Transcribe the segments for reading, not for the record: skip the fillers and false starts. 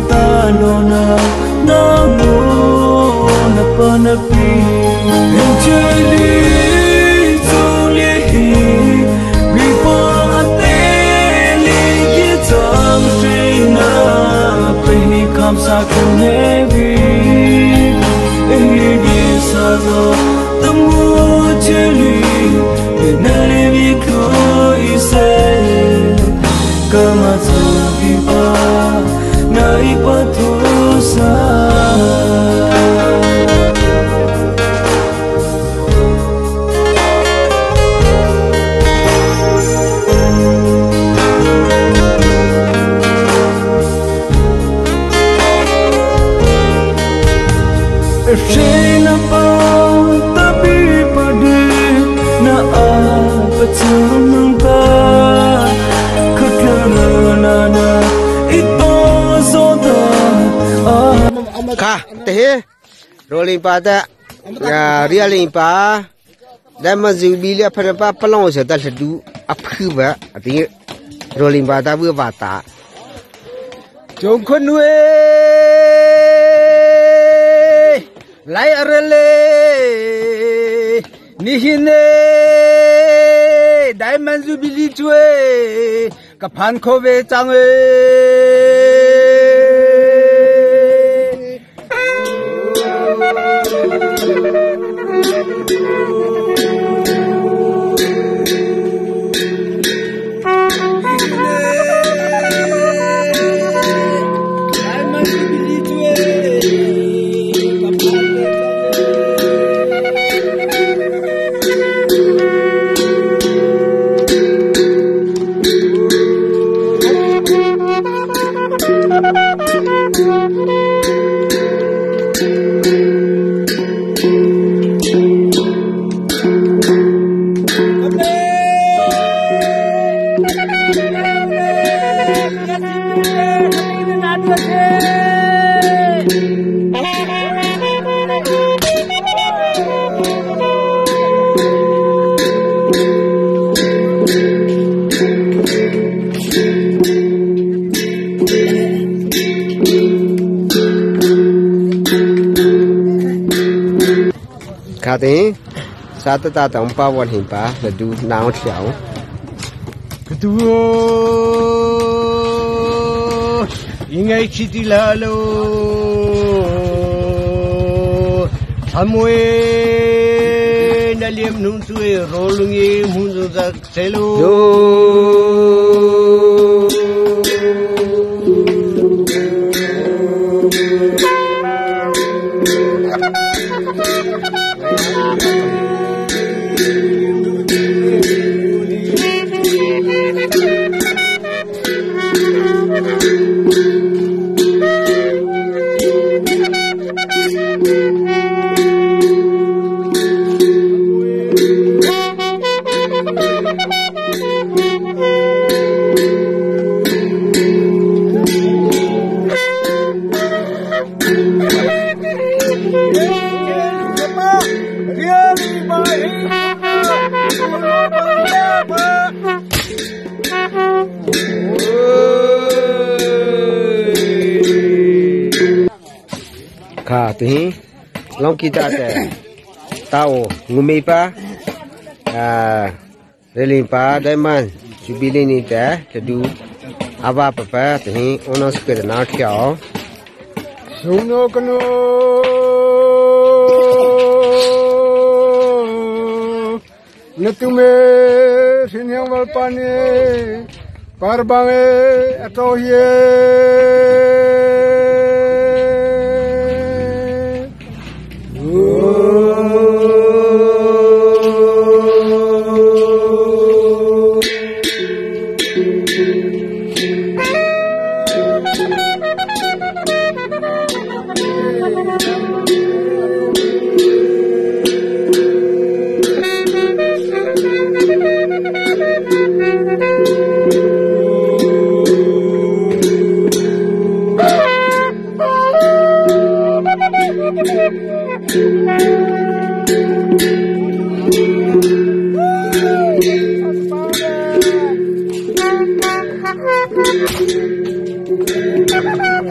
ta lo na na ngo na pa na pi en li chu li hi bi pa te li ki chang shi na pe ni kham sa ku ne bi e bi sa zo tam mu che li na le bi ko i se kama chu bi pa na i pa thu sa. Shena pa tabi pade na a pachunang pa khutla na na ito so da a ka te rolling pa da realing pa da ma zu bi le phara pa plong se da du a phu ba ati rolling pa da bu ba ta chong khun nuê lai arele ni hine dai man zu bili chue ka phan kho ve chang e. Ka te sa ta ta tong pa wan hin pa la du nao thiao tu ingai chiti la lo samwe na liem nun tu e ro lungi mun zo za selo. Ka te long ki ta te tao ngumi pa a reling pa dai man jubilee ni te te du aba pa pa te ono ske na thiao. Suno kano na tume sinyang wal pane parbange ato ye.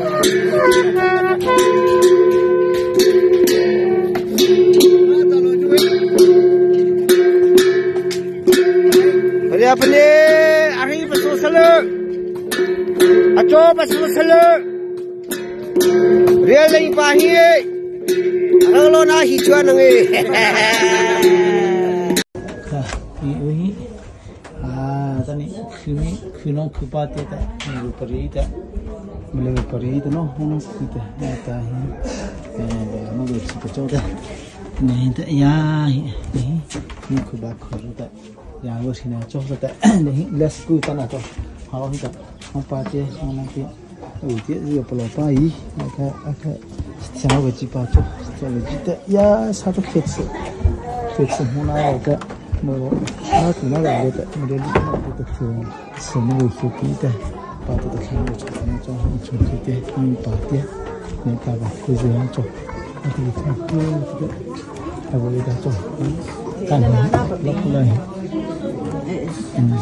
Thank you. Pania pania ari pasu salu. Acho pasu salu. Real lei pa hi. Arang lo na hi chuan ang eh. Kha i ui a tani khimi khino khupa te ta ni pari ta mle pari ta no hono khu ta ta hi eh mo ge chi cho ta ne ta ya hi ni khuba khu ta ya go sina cho ta ne let's go ta na to ha hi ta pa te na te 有点热不老大意，那看那看，下个几把做，下个几的呀，啥都开吃，开吃我那个，我那可那个的，我这里那个吃吃那个手机的，把这个看我做，我做我做这点，嗯，把点，你打吧，回去要做，我这里看，这个，还我给他做，干了，老不来，嗯。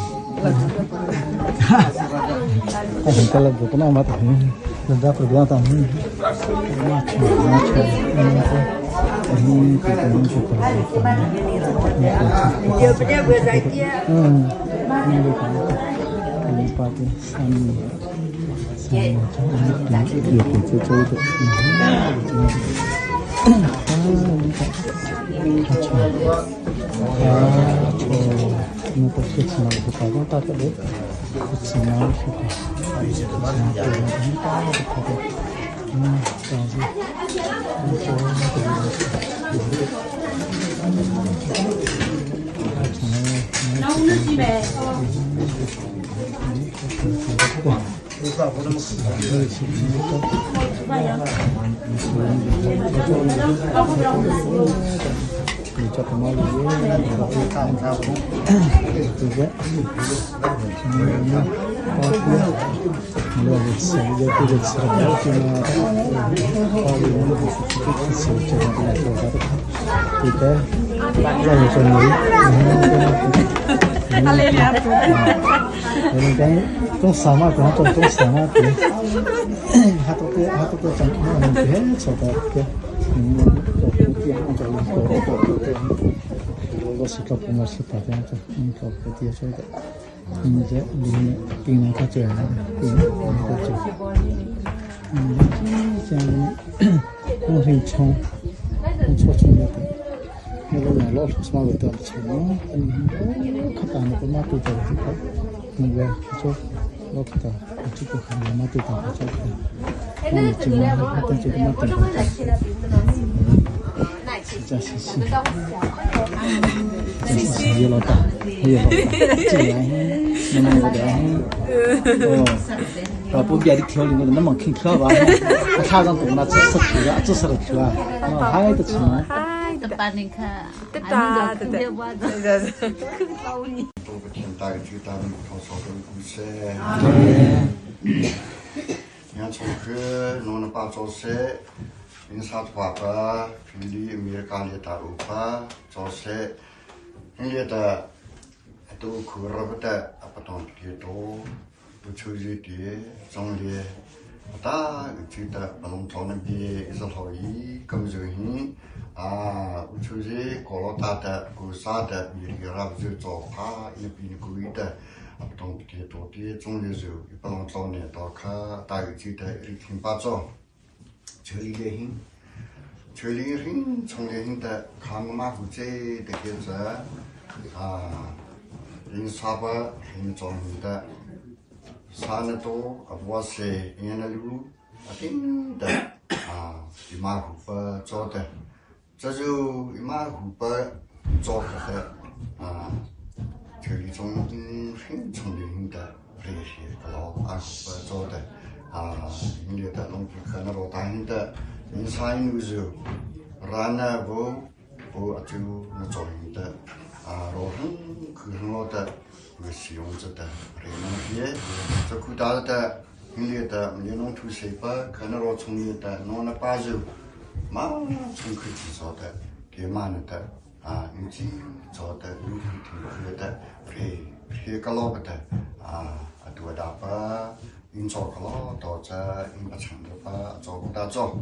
因做个咯，到这因不成的吧，做不大做，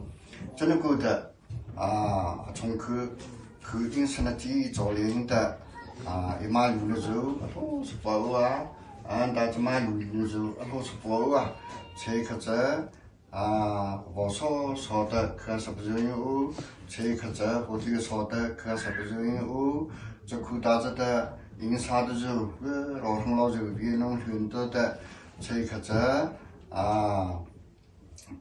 真的觉得啊，从去去经生的几做领的啊，一马路的时候，都是包啊，俺大只马路的时候，都是包啊，才可这啊，我说说的可是不是有，才可这或者说的可是不是有，这苦大子的因啥的时候，老同老就别弄选择的。才可这啊，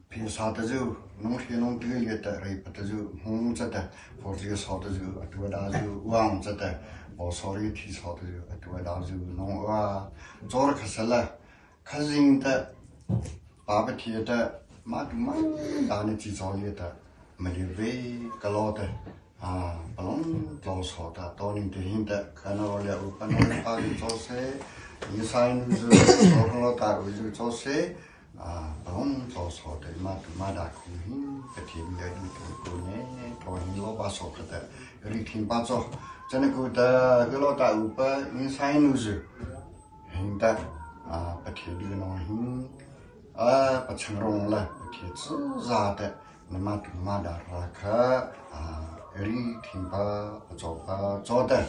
平啥的就弄些弄这个的，哎不得就红着的，或者啥的就多大就黄着的，我说的提啥的就多大就弄啊，做了可是了，可是的，爸爸贴的，妈的妈，拿你几早也的，没有为个老的。啊，不能老少的，到你的现的，可能我了，不能把你做些。你上一是老公老大，我就做些啊，不用做少的嘛，嘛大苦心，不听的你都过呢，到你老爸说可的，你听爸做，真的觉得个老大五百，你上一是现的啊，不听的那心啊，不成容了，不听自然的，那么嘛大拉克啊，你听爸做爸做的，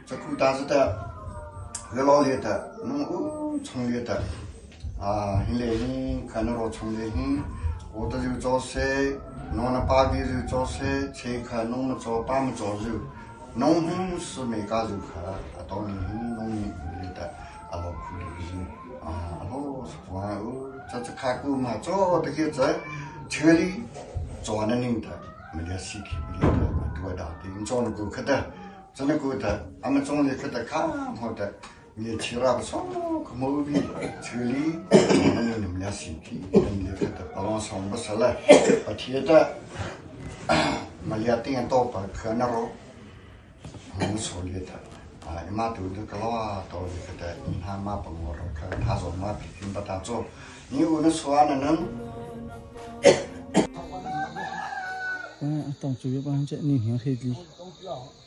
这苦大是的。个老里的，弄哦村里的，啊，现在人看到老村里人，我的就做事，弄了八个就做事，才看弄了做八么做肉，农村是每家就看，啊，到你农民里的，啊老苦的人，啊，老是管哦，这这看过嘛，做这个在村里做那人的，没得身体没得多大的，做那个可的，真的过的，俺们总理可的看好的。你吃了不少，可没比这里，我们你们俩身体，你们俩的不让上不是了，不贴的，没俩电到不可那咯，我们手里的，啊，你妈都那个老到那个的，你他妈不我了，可他说妈毕竟不他做，你我那说完了能。嗯，当主要帮这你很黑的，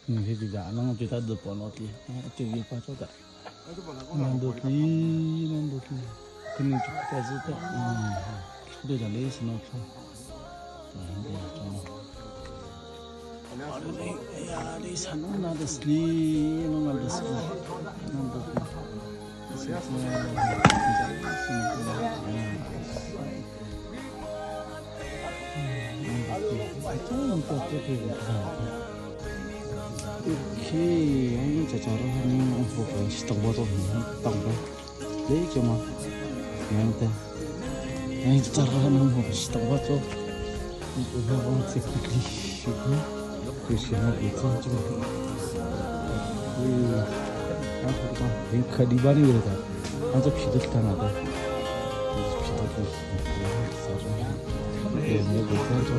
你黑的家，那我觉得都不老的，就一把做的。难得的，肯定就在这的，对的，那是那看，对，哎呀，你啥弄那的是你弄那的是，弄的，是是，是，OK，这家伙你我不是当不着，当不，这个嘛，样的，哎，这家伙你我不是当不着，你不要往这个里去，就是那个这种，啊，这个你可里边那个的，俺这皮都看了的，皮都都啥子？对，那个这种。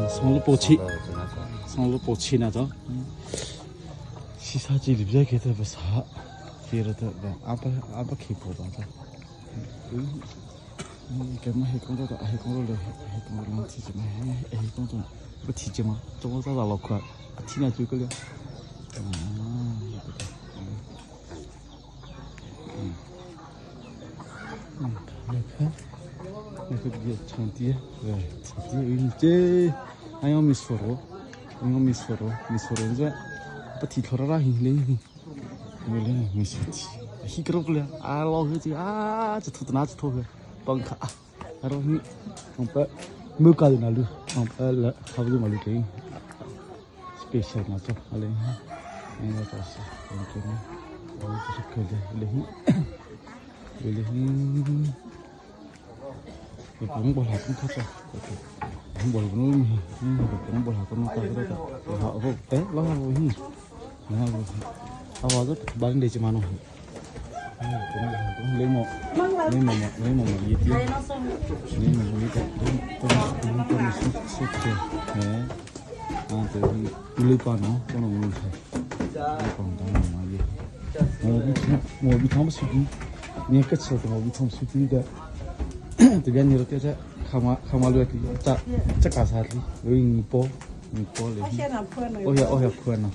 送了八千，送了八千那种。西沙鸡里边给他不啥，给了他不阿不阿不开包装的。嗯，干嘛还工作的？还工作了？还工作了？自己嘛还还工作？不提这嘛，中国早早老快，天天追个了。嗯，嗯，你看，那个比长的，对，长的有这，还要没说了，还要没说了，没说了这，不提出来了，嘞，没嘞，没说提，一个个了，啊，老黑这啊，这兔子哪只兔子，帮看啊，然后你，我把没搞的那路，我把了差不多嘛路给，special 那种，好嘞，那个就是，我觉得，我就是可以嘞，嘞，嘞。cũng bỏ lại cũng thoát rồi cũng bỏ cũng cũng bỏ lại cũng ta cái đó họ vô té lo vô hi nó vô họ rất bán để cho mà nó cũng lấy một lấy một lấy một một gì tiêu lấy một lấy cái tôi tôi tôi tôi sốt sốt thế à từ lấy bao nó cho nó luôn thôi còn đó là mà gì 我比他们水平，你个吃的我比他们水平的。这边你都在看嘛看嘛，这这这干啥的？我你包你包嘞。我要我要破呢。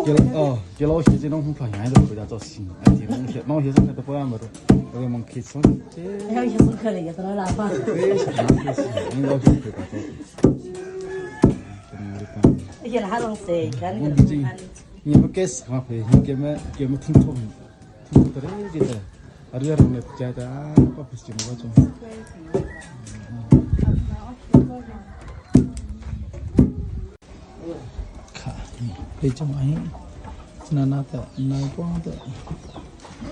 给哦，给老些这种很讨厌的回家做事，哎，这弄些弄些上课都不让么的，我们开车。老些上课了，也是老喇叭。对，是你老些回家做。而且还能谁？我毕竟你们该是看回，你给们给们听错。听错的嘞，这个，阿里阿龙来加的啊，不不是我种。ခါလေချမဟင်းနနာတဲ့နာပေါ်တဲ့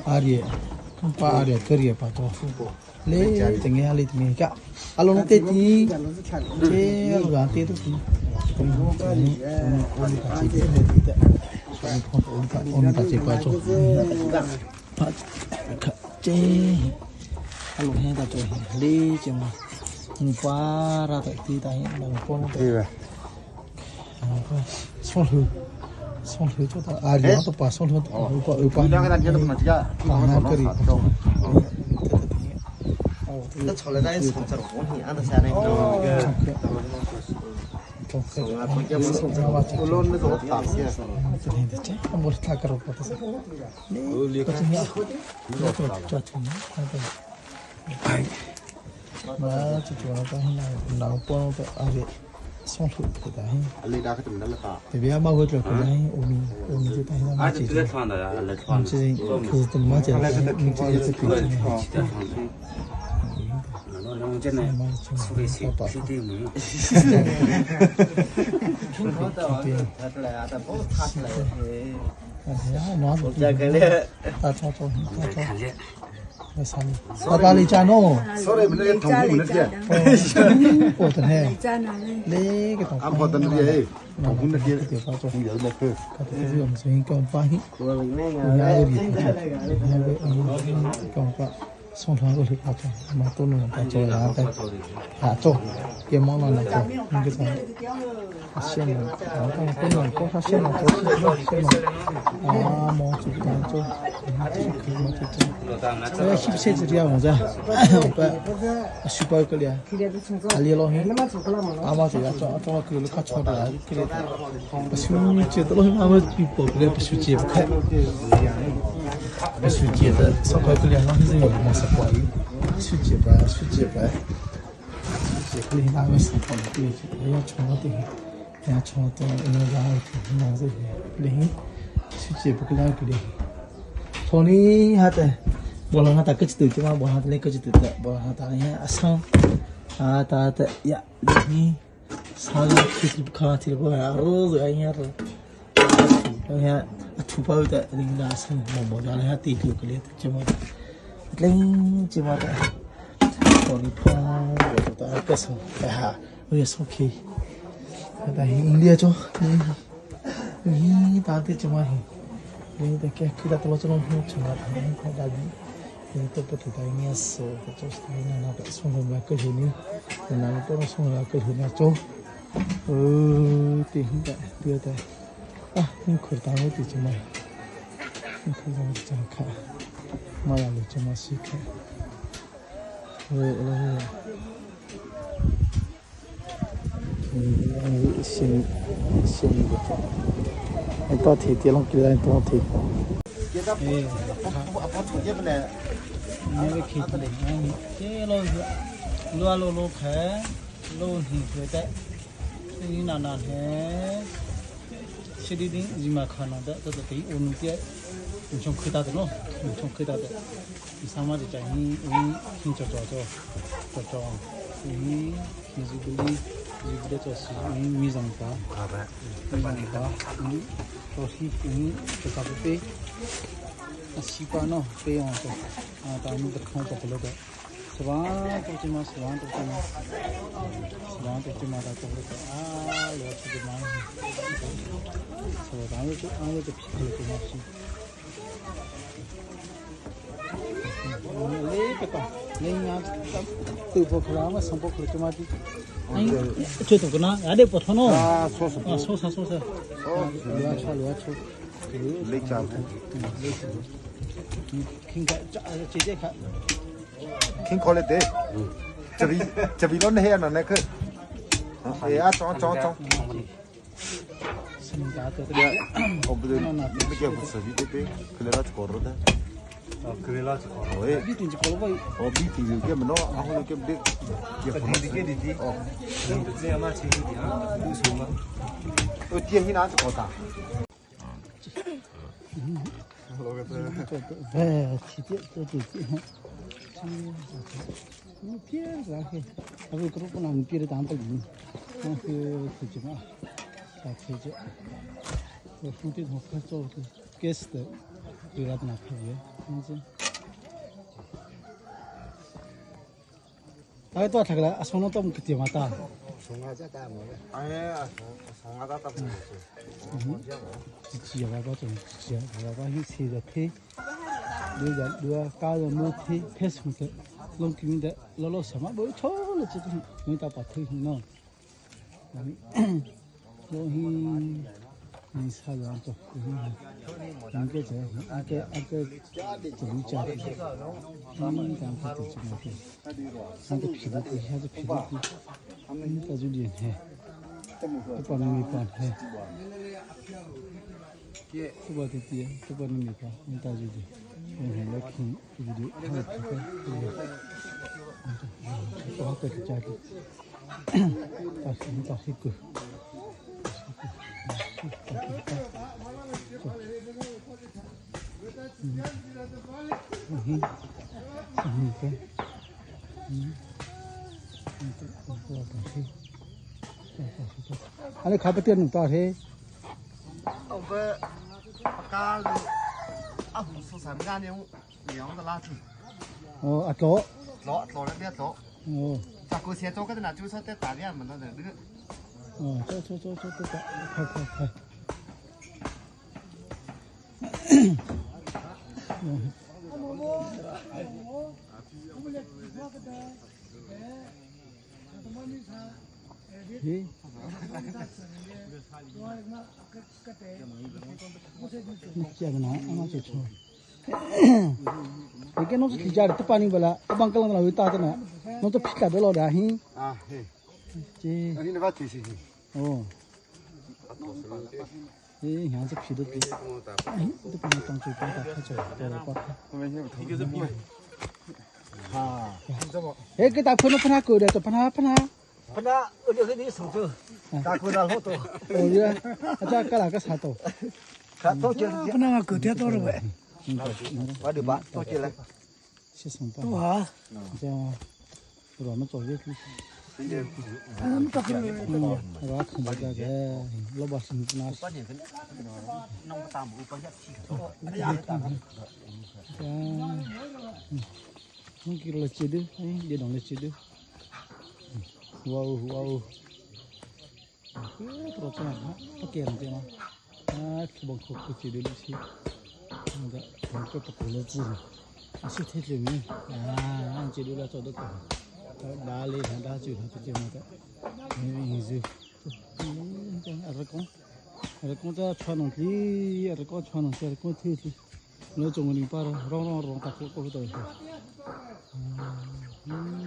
အာရီကံပါအာရီကရီပါတော့လေတငယ်လေးတငယ်ကအလုံးတဲ့တီချေလောကတေတူတီဘုံဘုံတာချီတဲ့တဲ့ဘုံဘုံတာတာချီပါတော့ပါခချေအလုံးဟဲတာတော့လေချမပါရာတဲ့တီတိုင်းလောပေါ်တဲ့ 送头，送头做到啊，两都把送头把把把。两个人接着不能接，那个里。那出来咱从这红天，俺都下来。我那个大些。 mà chỉ cho nó cái này nào bao cái à vậy xong rồi thì đấy thì bây giờ bao cái cái này ôm ôm cái tay nó chỉ chỉ cứ từ mà chỉ mình chỉ chỉ chỉ 大大你家喏，所以们那个同工那些，我的嘿，那个同俺跑到那里，同工那些，同有那个，这个我们所以讲巴西，我家里讲巴。送团过去打做，嘛都能打做啦，打做，也忙了那个，那个啥，线了，然后不能光他线了，做线了，啊，忙做打做，忙做做，哎，是不是这样子？不，书包个咧，阿里老兄，阿妈这个装装个了，卡超的，个咧，不是接的老兄，阿妈比宝个不是接不开。不是接的，上块个两张是有毛色关于，是接白，是接白，接个那个是好的，对，要穿的，要穿的，那个那个零，是接不个两个零。从你哈的，我让他打个几头，就嘛我让他那个几头的，我让他打那阿桑，啊打的呀，你，啥个去去不看去不看，哦，这样子，那 thu bao ta ling na sang mo mo na ha ti tu ke le chema ling chema ta to ni pha wo ta ka so ta ha wo so ke ta hi india cho ni ta te chema hi ni ta ke ki ta to cho no chema ta ni ta da bi ni to po tu ta ni so ta cho sta ni na ta so no ma ke hi ni na na to so na ke hi na cho ti hi ta ti ta 啊，你看到我的怎么？你看到我怎么看？我要来怎么试看？到铁铁龙给咱多铁。 挺可怜的，这边这边那黑那那个，哎呀，装装装。我不对，你不叫不吃，你对对，可来拉子锅的。可来拉子锅。喂。哦，比地就给么喏，然后就给不得，给不得给弟弟。哦。这样嘛，亲弟弟啊，有什么？我爹你拿子锅打。哎，起点这这这。 anh khai bắt tiền ta thế ông bơ cá à số sản ra nếu nếu nó la thì ờ à lỗ lỗ lỗ nó biết lỗ ờ ta cứ xe cho cái nào chú sao tết tả đi mà nó được đứa ờ cho cho cho cho cho khai khai khai 이게 너무 기자를 또 빠는 거라 빵끌랑 나와 있다더나 너도 피가 별로 다히 아 해. 제 아니 내가 되지 어. 이 양식 피도 또 빠는 땅 쪽 빠다 하죠. 내가 빠. 아. 에, 그 다포는 파나 거래 또 파나 파나. 파나 어디 어디 성주. 다코다 호도. 어, 야. 아자 까라 까 사도. 가또 저 파나가 그때 도로 왜. 我就把多进来。 또 와. 자, 그러면 저기 음, 나 컴퓨터에 로봇 나. Mungkin lo cedu, dia dong lo cedu. Wow, wow. Terus cuma, pakai yang cuma. Ah, coba kau cedu di sini. 那个个不过了子，啊是太久了，啊，这里来做的个，哪里看大酒他就那个，没意思。嗯，阿公，阿公在穿农的，阿公穿农的，阿公推的，那中国人把让让让他过过不到。嗯。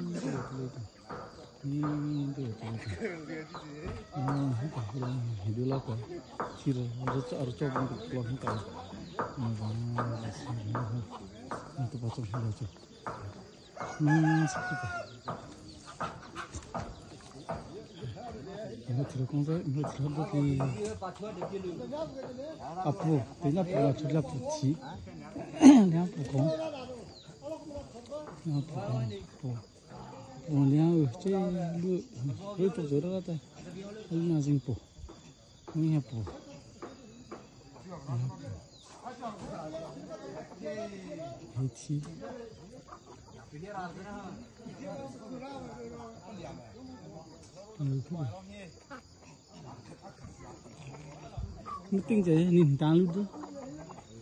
Meeting je ni tang lu du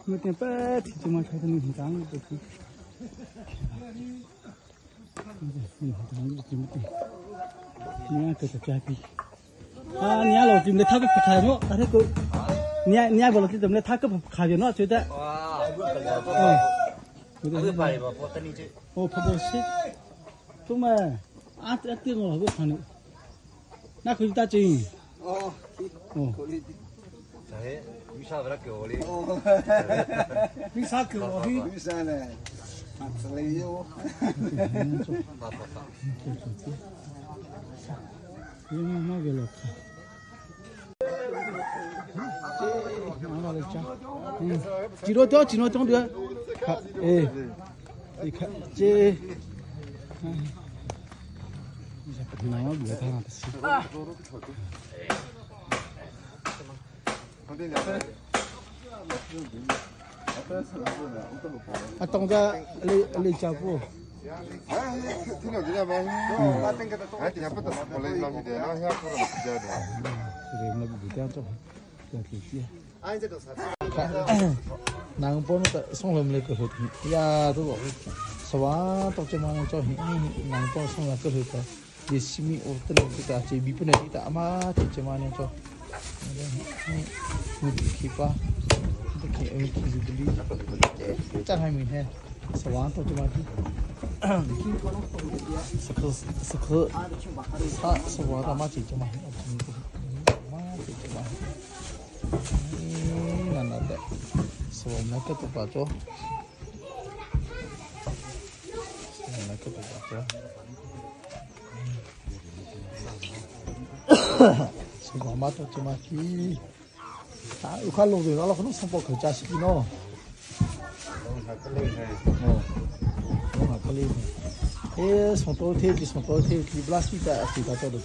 meeting pa thi chu ma kha ni tang lu du ni tang lu du meeting ni a ka cha pi 啊，你老弟，你他个不开么？他个，你你不老弟怎么他个不开的那觉得？哇，哦，哦，跑步去，怎么？啊，这这我个看的，那可以打针。哦，哦，哎，为啥不来给我哩？为啥给我哩？为啥呢？啊，之类的。好好好。你妈给老看。嗯，几多条？几多张的？哎，你看这，嗯，你看，别看了，啊，当家你你家不？哎，听到这个没？哎，等下不得过来老的，那下可能不晓得。这个我不这样做，这样子。哎，这都是。南方的送了没个后头，呀，都是吧？到这嘛做南方送了个后头，也是咪我等这个这边不能的阿妈这这嘛呢做，你去吧，你去你去这里，这还没呢，是吧？到这嘛去。是可是可，他是我他妈姐姐嘛，妈姐姐嘛，嗯，那的，是我们个都把做，是我们个都把做，是我妈都这么去，啊，有看路的，那可能上包可加西喏。哦。哎，从多天就从多天，你不拉水的，水到这里。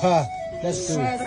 Ha, let's do it.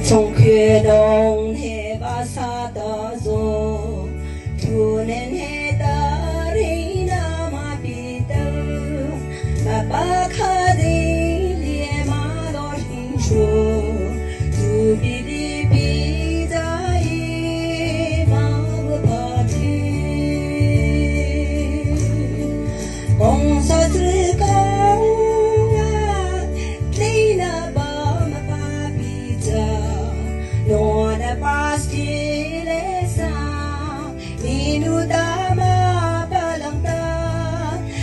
从克东黑巴萨达佐，图嫩黑达里那玛比达，巴巴卡迪列马罗辛说，图比里比达伊玛布帕提，公萨兹高啊，雷那巴玛巴比扎。Nona pastilesa, minutama palangta,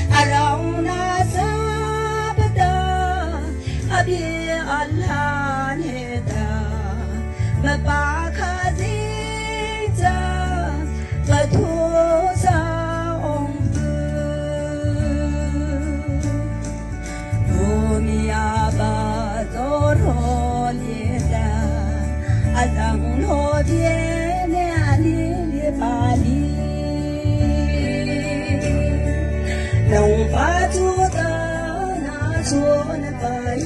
araw na sabata, abi alhaneta, mapakazinza, patusa ongfu. Bumiyaba zorolita, 当罗边那里里巴里，农把做的那做那巴鱼，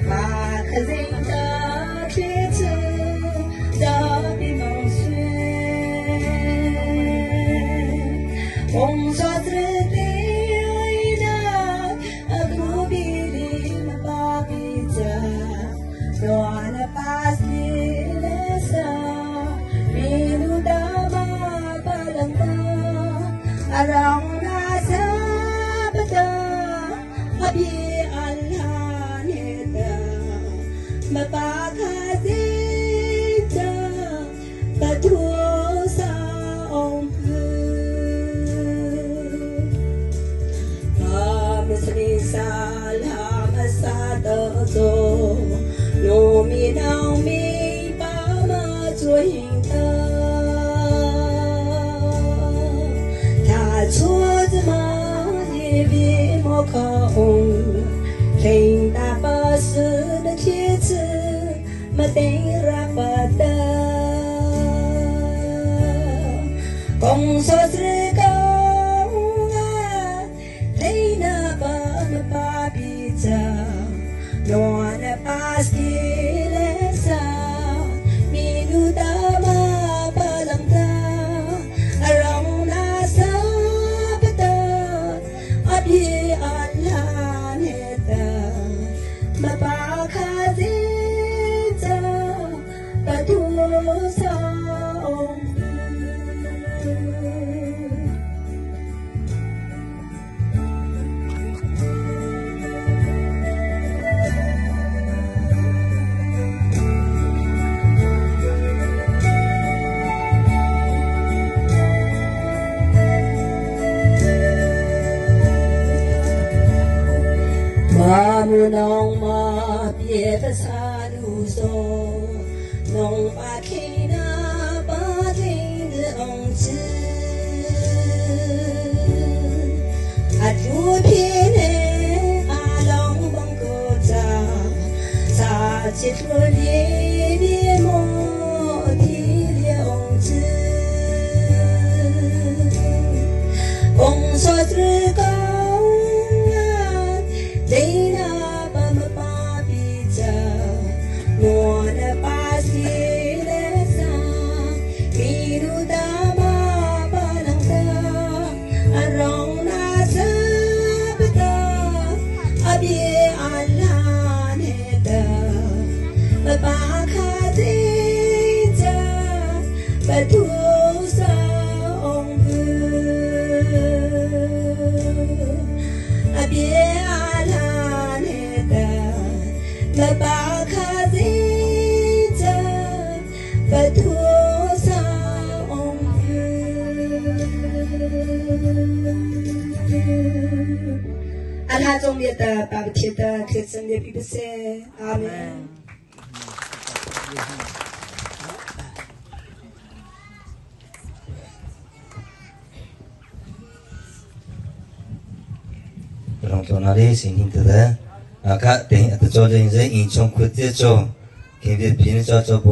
马克人的天子的比梦水，红烧子的那阿古比里那巴比扎，罗那巴西。Araw na sabata, abi alhaneta, mapakazinta, patusa ongpu. Pamisli salama sa dazo, 农民农民爸妈做应得。错子嘛也别莫空，听大巴士的帖子，没得拉不得。公说是公啊，雷那巴那巴比扎，诺那巴斯勒萨，米努达马巴朗达，阿让那萨。Abi alhaneta, mapakazinta, patusa ongfu. 农嘛别的茶路嗦，农把开那把听的红子，啊竹片的阿龙帮个扎，扎起出里边莫提了红子，公说这个啊，对那。Nona pasilesa, minutama palangta, arong na sabata, abi alhaneta, mapakazinta. 别拉那的，没把卡子走，不图啥红阿拉中列的巴不贴的，可真的比不塞，阿门。 龙到那里是认得的，啊，卡等啊，做人是英雄苦节做，今日平做做不。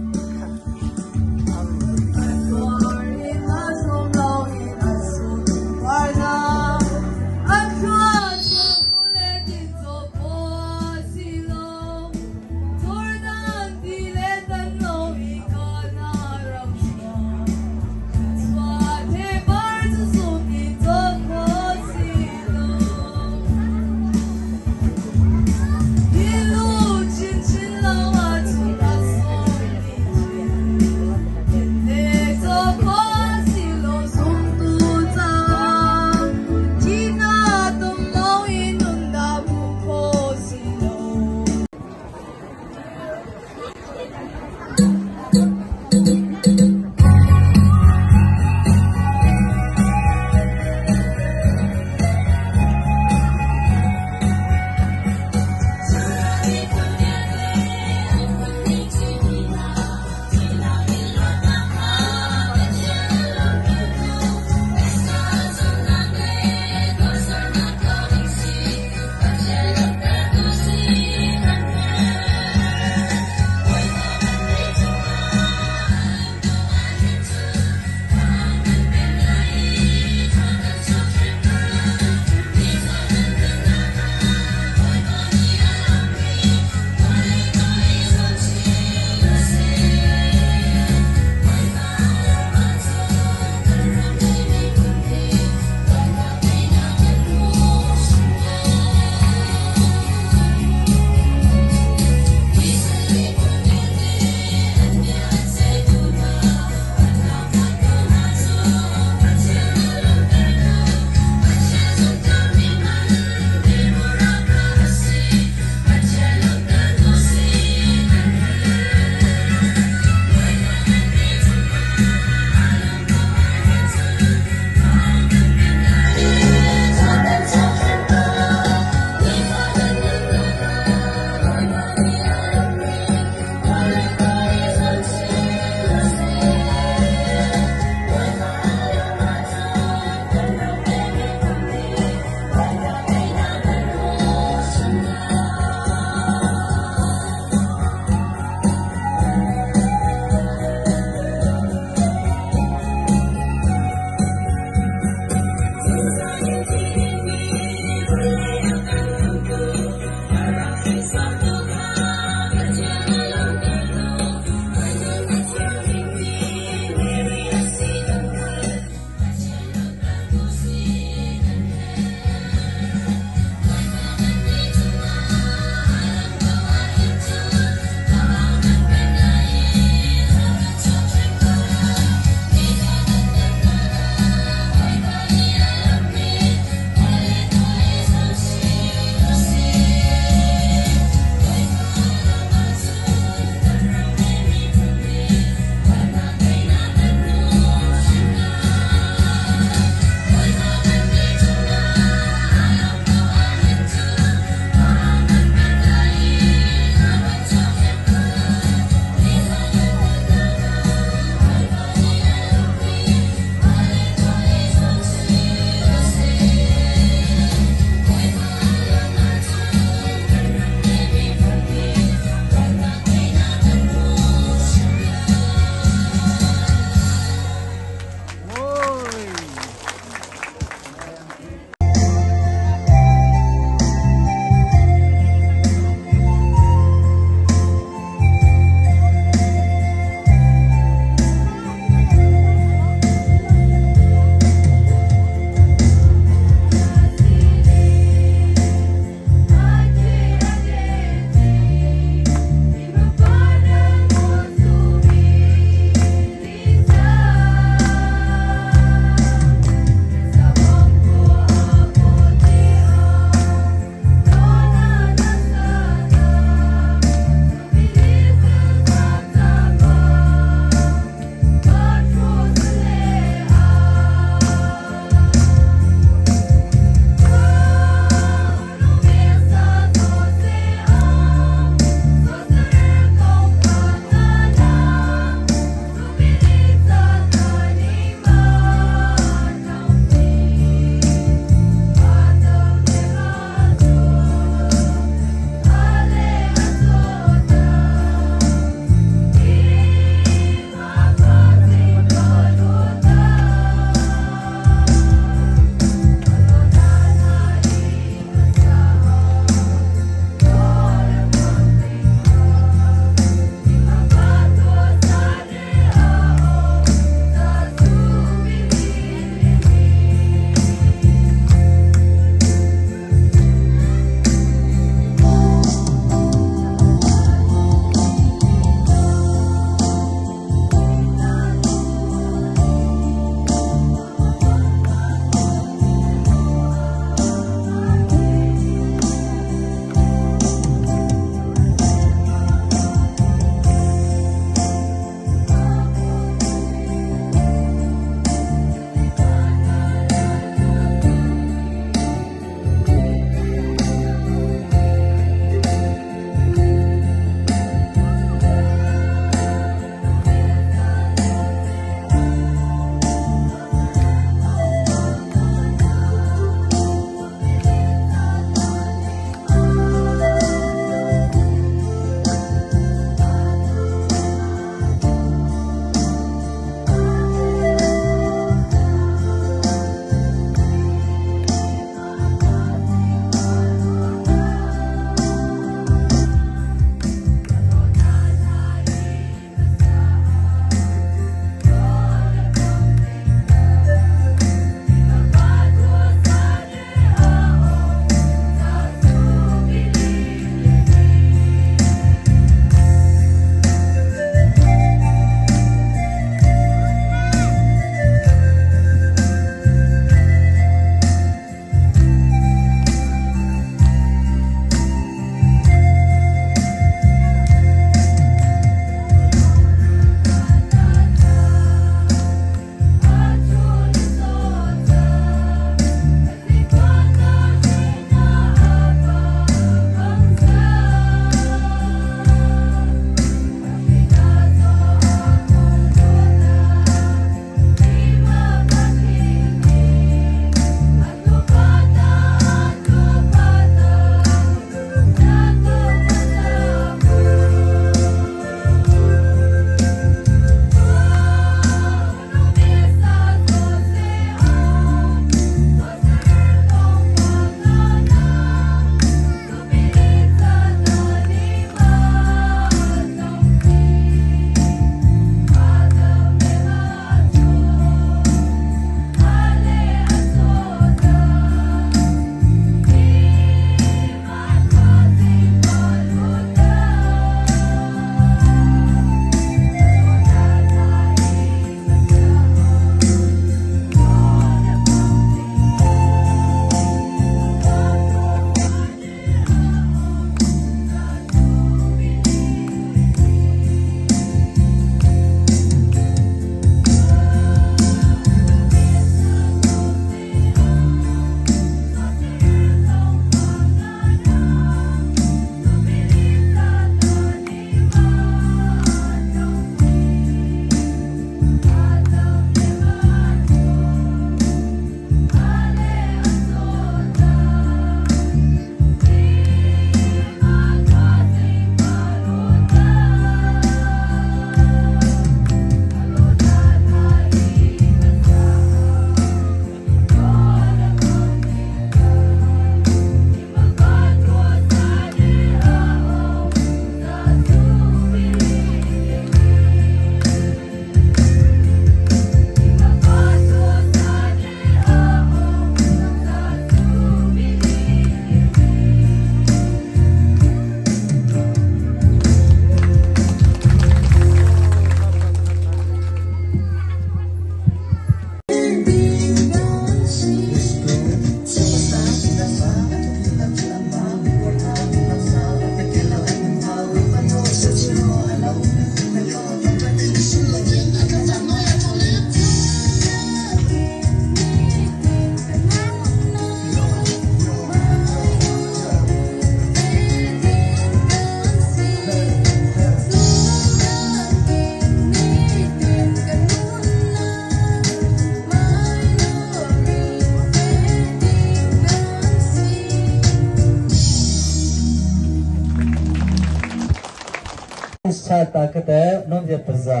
Sa ta kata nong je paza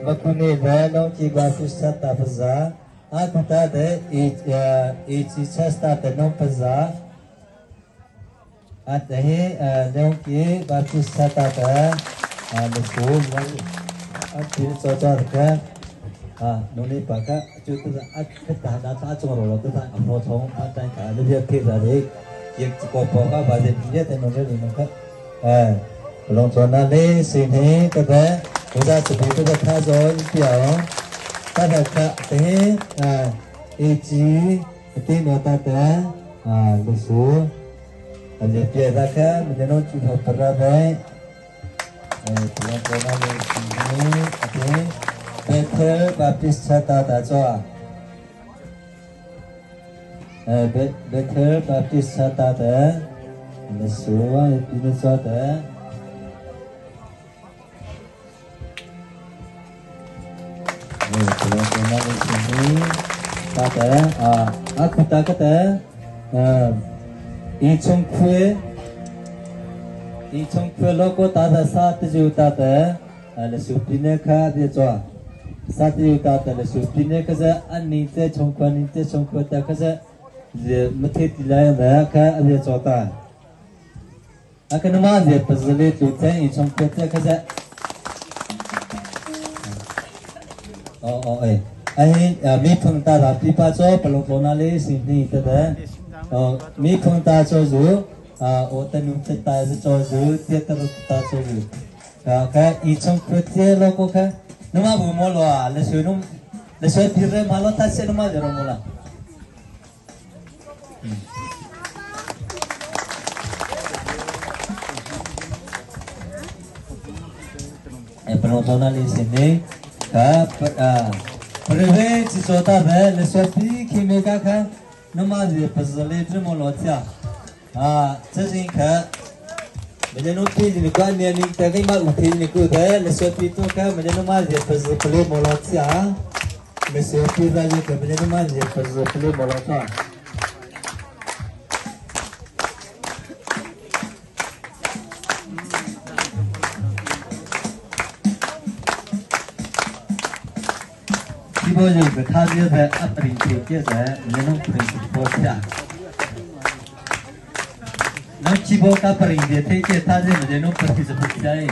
makune da nong ki Baptist sa ta paza akuta de e e chi cha sta ta nong paza at he nong ki Baptist sa ta ta le su at ti cho cho ka a nong le pa ka chu tu at ta da ta chong ro lo tu ta a pho thong a ta ka le je phe da de yek ko po ka ba je ni te nong le ni nong ka 哎，龙座那里是你对不对？我在这边这个看着表，大家看对啊，一级电脑大的啊，律师，而且别大看，没那种举头不拉的，哎，龙座那里是你对，贝特巴比斯大大座，哎，贝贝特巴比斯大的。Nesua ipinasada 이청쿠에 로고 다다 사트주다다 알레수피네카 데조아 사트주다다 알레수피네카자 안니테 청쿠아니테 청쿠타카자 제 무테til라야 카 데조다 아까는 제 퍼즐에 또 이청 쿠에 카자 어, 에. 哎，米碰大啦，比巴做不龙那里是你的的，哦，米碰大做主，啊，我的奴才大是做主，这个大做主，啊，看一从可接了过看，那么不摸了啊，那谁弄，那谁别人马罗他谁那么就弄了。 Penontonan di sini ka preve ci so ta ve le so pi ki me ka ka no ma je pazle tre mo lo cha a 这是ka မနုတိဒီကွာနေနိတကိမဥထေနိကုတဲ့လစပီတုကမနုမဇေပဇပလေမောလောချာမစေပီရာဇေကမနုမဇေပဇပလေမောလောချာ 波就个他这在阿布林贴接在那种布林波下，那基波他布林的贴接他这那种布林是不在。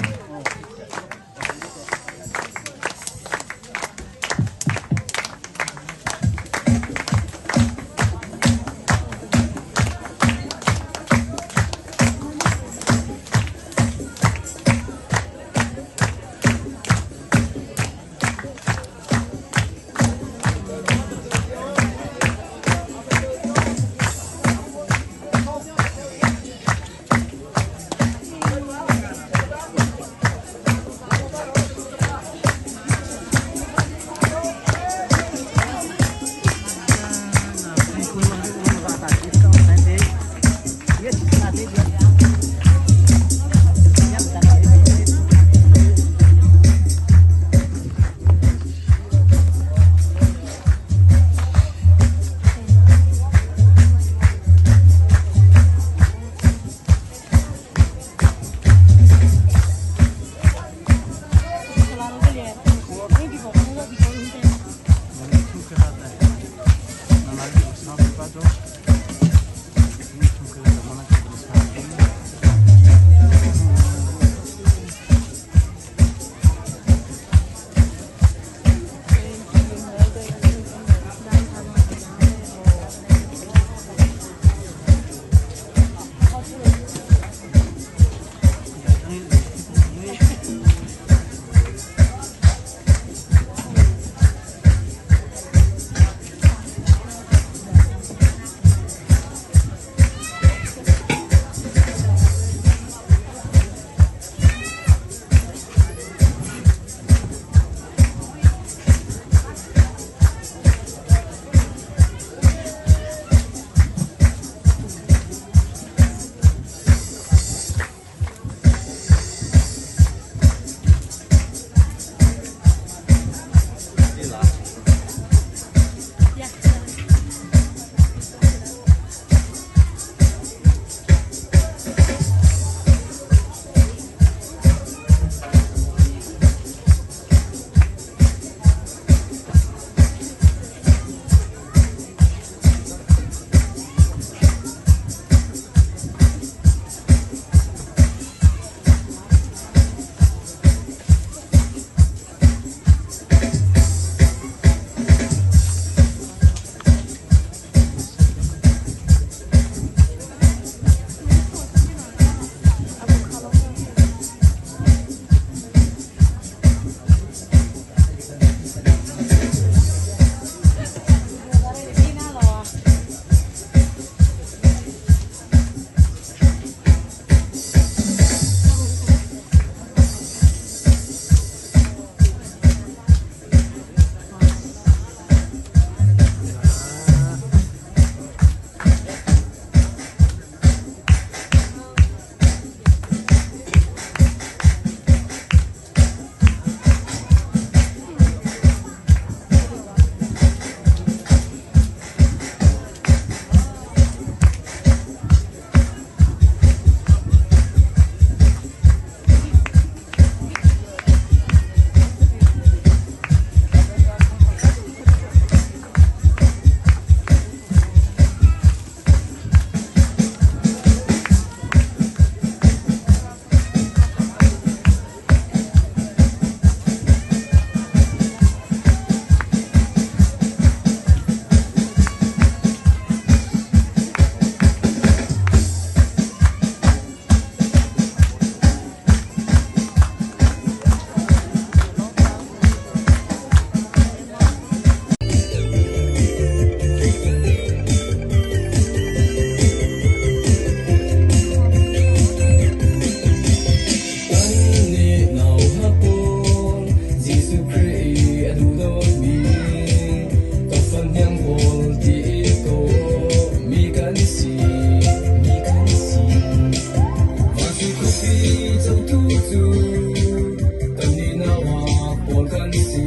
Kan nih nauak pawl kan si.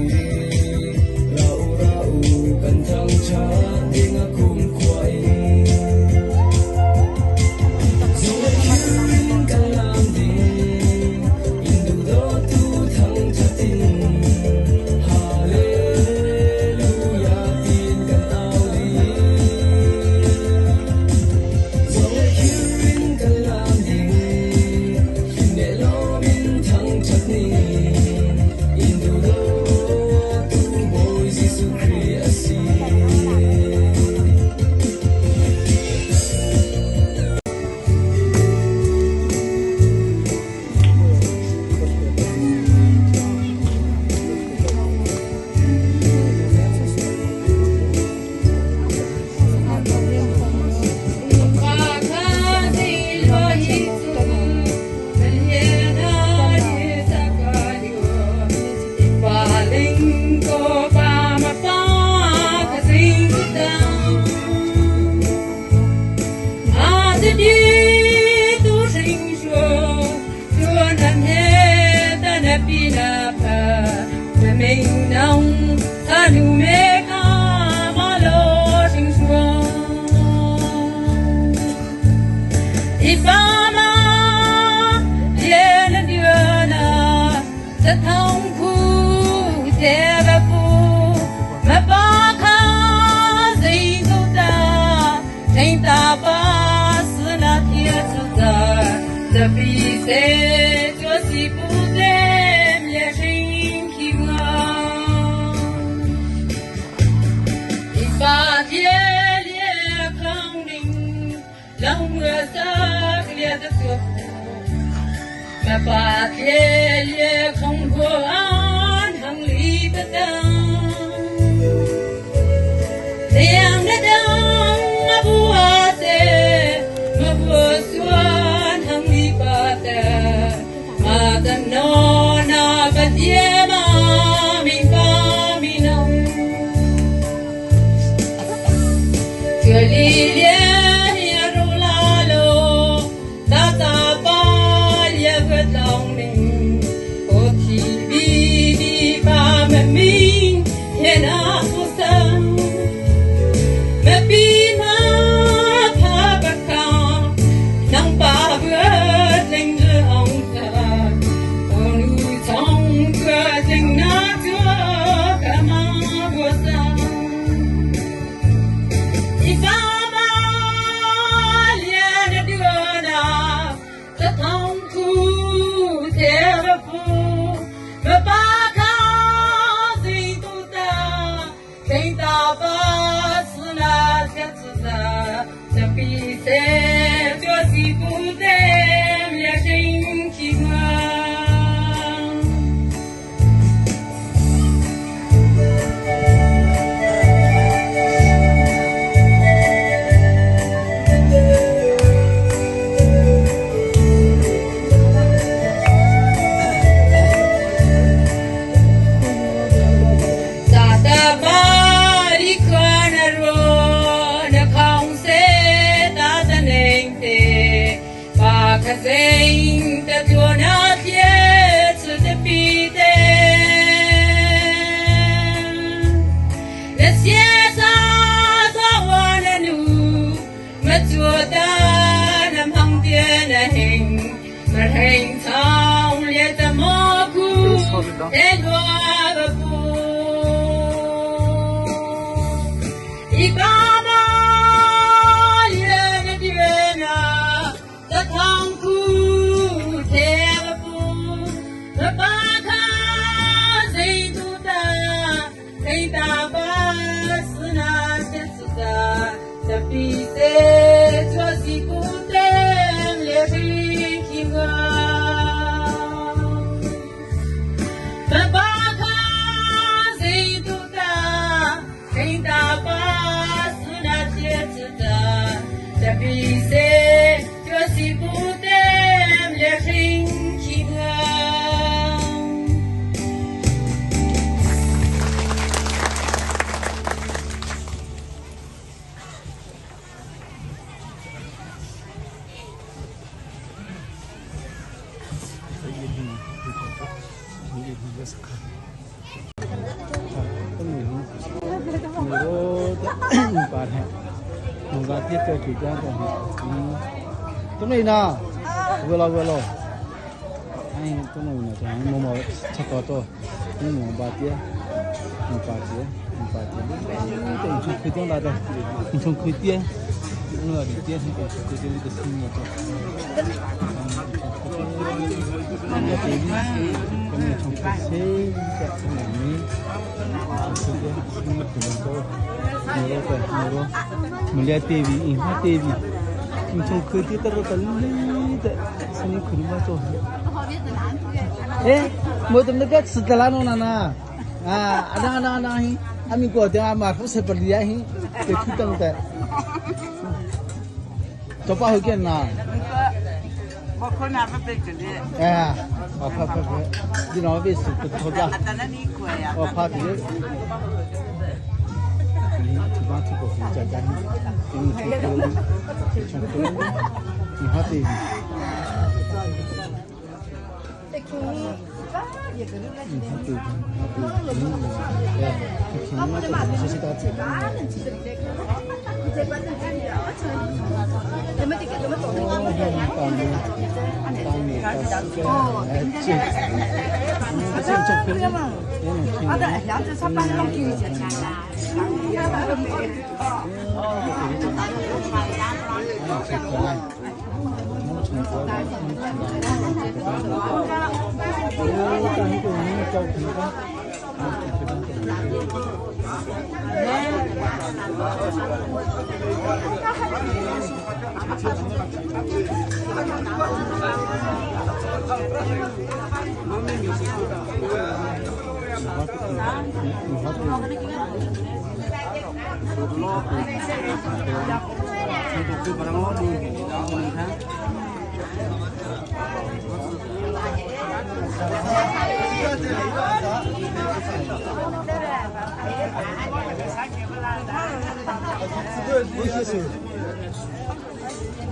Ra u ra u kan thangṭhat ding a kumkhua in. Zawi in kan lam ding, in duhdawtu thangṭhat in. Hallelujah tiin kan au ding. Zawi in kan lam ding, hlim le lawm in thangṭhat ning. In duhdawtu Bawi Jesuh Khrih a si. 哎，我怎么那个吃的那弄了呢？啊，那那那嘿，阿咪过的阿妈不是不厉害嘿，给推动的，做不好见呐。我可能不被这里。哎，我怕怕怕，你老被是不脱掉。我怕这个。你把这个回家家里，你去去去，你好对。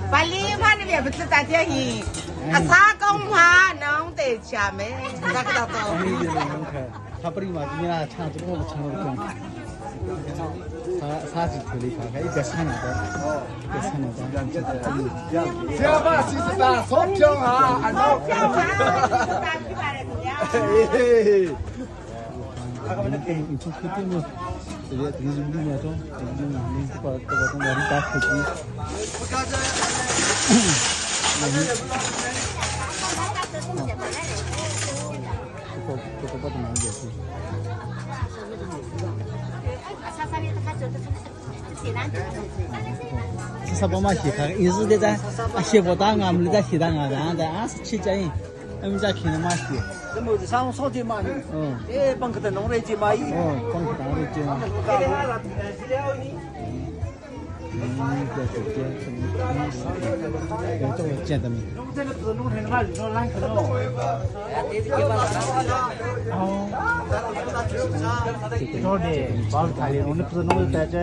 把里嘛那边不是大家去，啊啥工嘛弄得下面，那个到到。他不里嘛，今天唱这个我唱了讲，啥啥子头里看看一个三两的，一个三两的。小把戏是打双票啊，双票啊，打几把来着呀？嘿嘿。你从客厅嘛，这个这个是六点钟，这个你这个这个东西你打客厅。这个这个不得难解释。是宝马写看，也是的在，写不到俺们在写到俺们在俺是七家人，俺们在平的嘛写。这么子上上去嘛？嗯。哎，帮个他弄来去嘛？哦，帮个打来去。嗯，对对对，这个见得没？哦。弄的，包台里弄的不是弄的在这。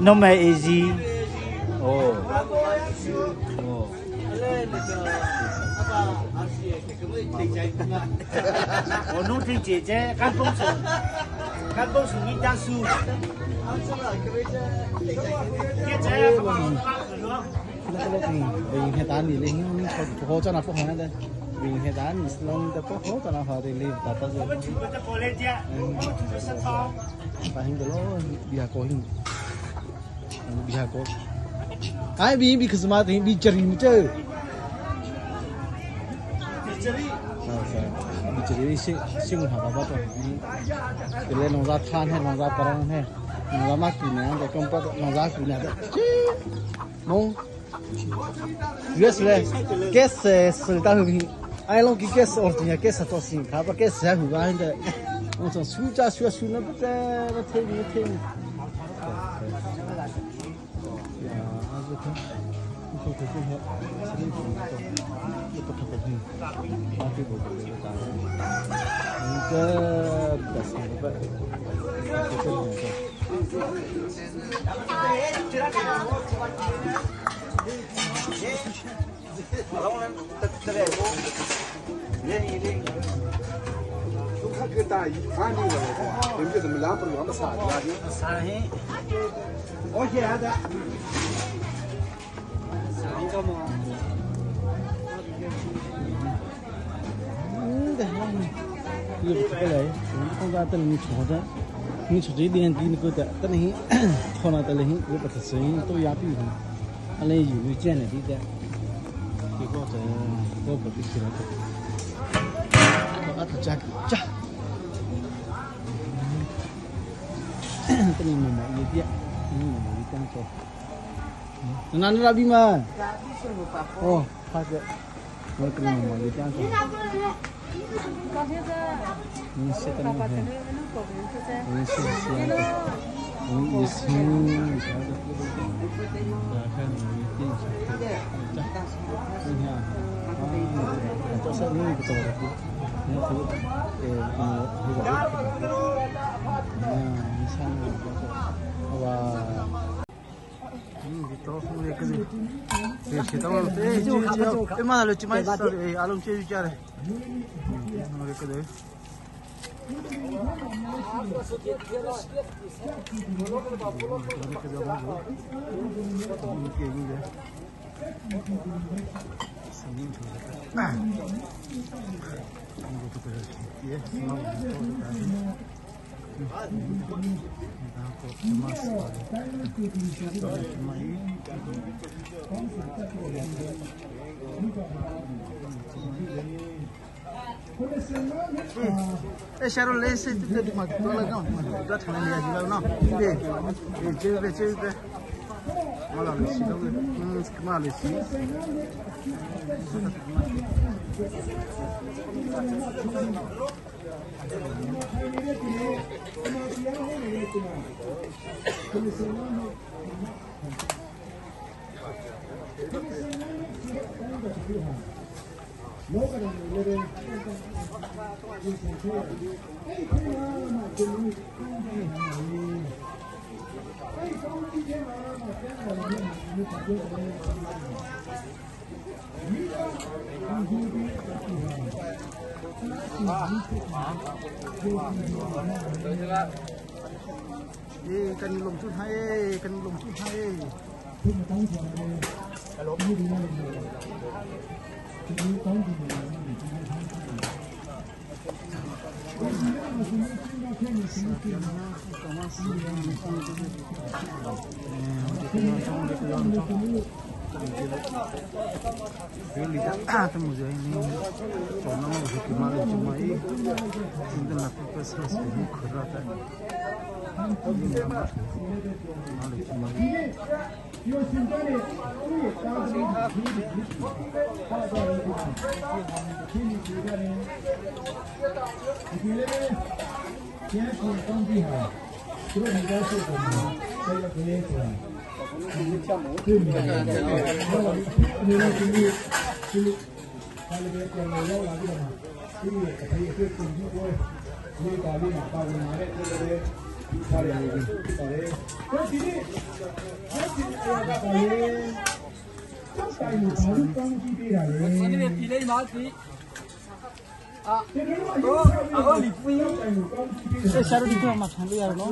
弄买 AZ。哦。哦。我弄成姐姐干东西，干东西你家输。明天打你嘞，你不好在那不好的。明天打你是弄的不好在那好的，你打到是。嗯。反正个咯，比较高兴，比较高。哎，比比可是嘛，比这里这。比这里新新闻好爸爸做，这里弄啥摊嘿，弄啥巴郎嘿，弄啥嘛姑娘的，更不弄啥姑娘的，弄。越是嘞，该是是大后边，哎，弄给该是二斤，该是多少？他把该是还五万的，我从暑假学书那不在那听你听。呀，还是看，你说这些，这里这不不不不，那这个这个咋？你这不是不？这个。又不过来，我刚才等你坐着，你出这点地那个的，等你坐那等你又不是声音都压低了，阿那有没见了的的，结果这我不必去了，我阿他家家，等你妈妈一点，你妈妈一点做，那你那边嘛？哦，好的，我跟你妈妈一点做。你写的那个，你写写的，我也是，啥的，看你电视，你看，啊，这是你个做的，你这个，呃，你这个，嗯，你像那个，好吧。哎，下路来是这这嘛，多了个，多长的年纪了呢？对，哎，这个这个，我老是都是，嗯，嘛来是。哎，跟你弄出来，跟你弄出来。这下头你看嘛，穿的呀，喏。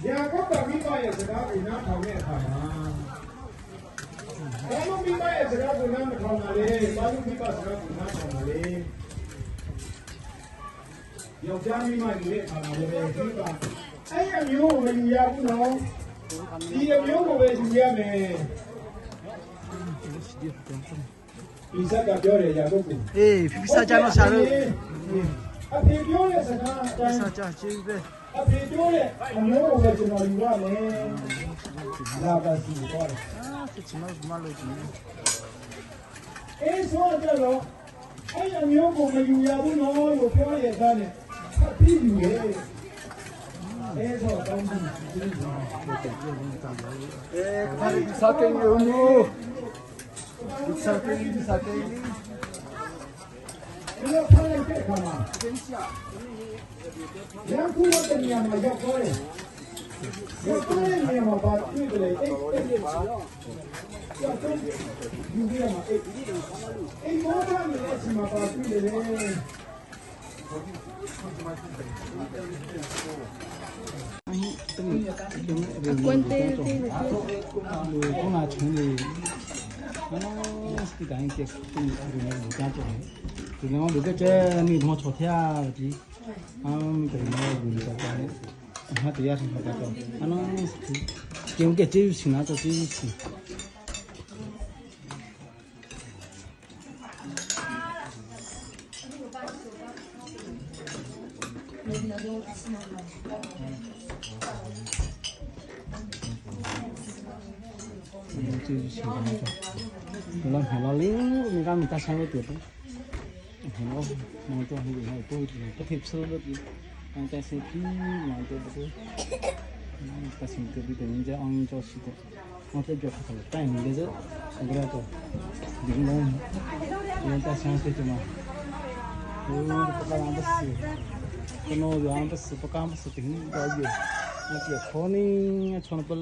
ယာကုပ်ကမိဘရဲ့စကားကိုနားထောင်တဲ့အခါမှာဘာလို့မိဘရဲ့စကားကိုနားမထောင်တာလဲဘာလို့မိဘစကားကိုနားထောင်တာလဲယောက်ျားမိမယူတဲ့အခါမှာလည်းပဲမိဘအဲ့အမျိုးကိုမယူရဘူးနော်ဒီအမျိုးကိုပဲယူရမယ်ဒီဇက်ကပြောတယ်ယာကုပ်ကို အေးဖိဖိစားကြတော့ဆရာတို့ အဖေပြောတဲ့စကားအတိုင်း စားကြကြည့်ပဲ အဖေပြောတဲ့အမျိုးကိုပဲကျွန်တော်ယူရမယ်လာပါစီတော့တယ် အေးဆိုကြတော့အဲ့အမျိုးကိုမယူရဘူးနော်လို့ပြောရတဲ့နဲ့ဖတ်ပြီးယူရဲ့အဲဆိုတောင်းပြီး အဲခါရီစာတေယနိုစာတေစာတေ ဒီလိုဖတ်လိုက်တဲ့အခါမှာရန်ခုတဲ့နေရာမှာရောက်သွားတယ်။ရောက်သွားတဲ့နေရာမှာဘာတွေ့တယ်လဲအဲ့အဲ့ရောက်တော့ယူပြရမှာအဲ့အဲ့မောတာနေတဲ့အချိန်မှာဘာတွေ့တယ်လဲ 我那村里，我是干一些东西，我干做的，就那我个这你同我昨天啊，的，啊，对，我就干的，他底下是好干做，啊，那是，给我给这钱拿做这钱。这就钱拿做，我那老领，你讲你打上个电话。nó nó cho thì nó tôi thì có thể sơ được anh ta sẽ phi mà tôi tôi ta xin tôi bị đến giờ ông cho xin tôi nó sẽ cho phải tay mình đấy chứ cái đó tôi đừng lo người ta sang sẽ cho mà tôi có làm bất sự cái nó làm bất sự có cam bất sự tính bao nhiêu nó chỉ khó nên cho nó bớt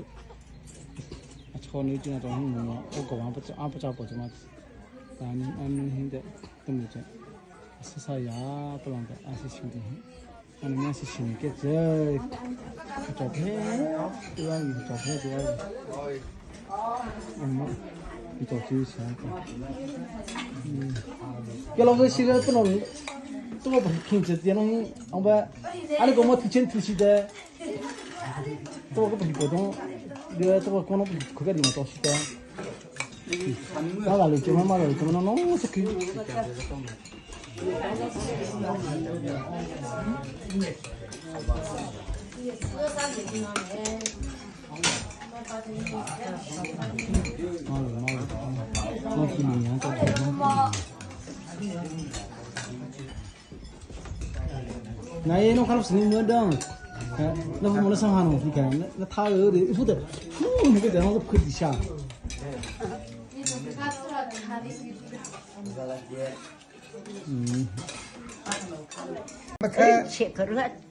cho nó chỉ là trong nó có cái bất áp bất chấp mà ta nên anh hiện tại tôi mới chơi 是呀，不啷个，俺是兄弟，俺们是兄弟，这照片，对吧？照片对吧？嗯，你照片钱，嗯，给老子现在不能，这个不凭这点东西，我们，俺那个我提前提起的，这个不是活动，你这个可能可个地方到西的。那哪里？怎么嘛？怎么弄弄出去？那侬看到视频没得？那我们上海农看，那那他有的，不得，呼，那个在那是铺底下。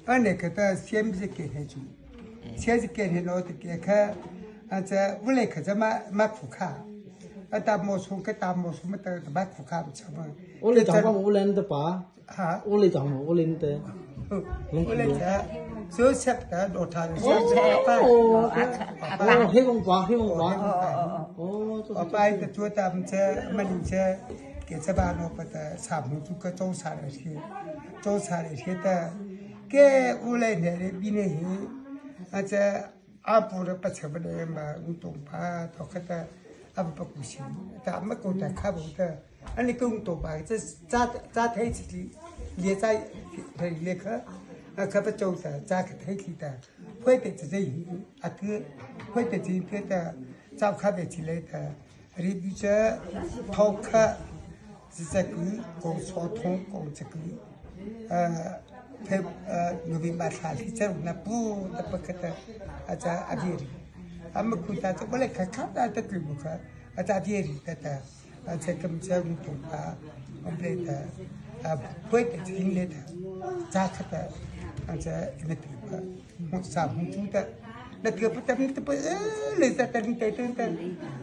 那个先不是给他住，先是给他老的给他，啊这屋里可这买买苦卡，啊大毛虫给大毛虫么得买苦卡不吃嘛。我来讲我来的吧。哈。我来讲我来的。我来的，就吃的老太。哦，哦，黑红瓜，黑红瓜。哦，我爸的做他们这没人这。给这把萝卜的茶木做个早餐来吃，早餐来吃的，给屋来那里比那些，啊这阿婆的不吃不来嘛，我东巴到个的阿不不行，他没够的看不的，啊你跟东巴这扎扎太子的，连扎他连个，啊可不走的扎个太子的，会的这些啊个会的这些的，扎卡别起来的，你比这抛开。是这个讲传统，讲这个，配农民把茶里这那不那不可得，啊这阿别里，俺们看到这我来看看到这个不可，啊这阿别里的的，啊这个么这我懂吧，我们来的，啊会的听来的，咋可的，啊这那个不，我啥红猪的。那个不得不来得得得得得，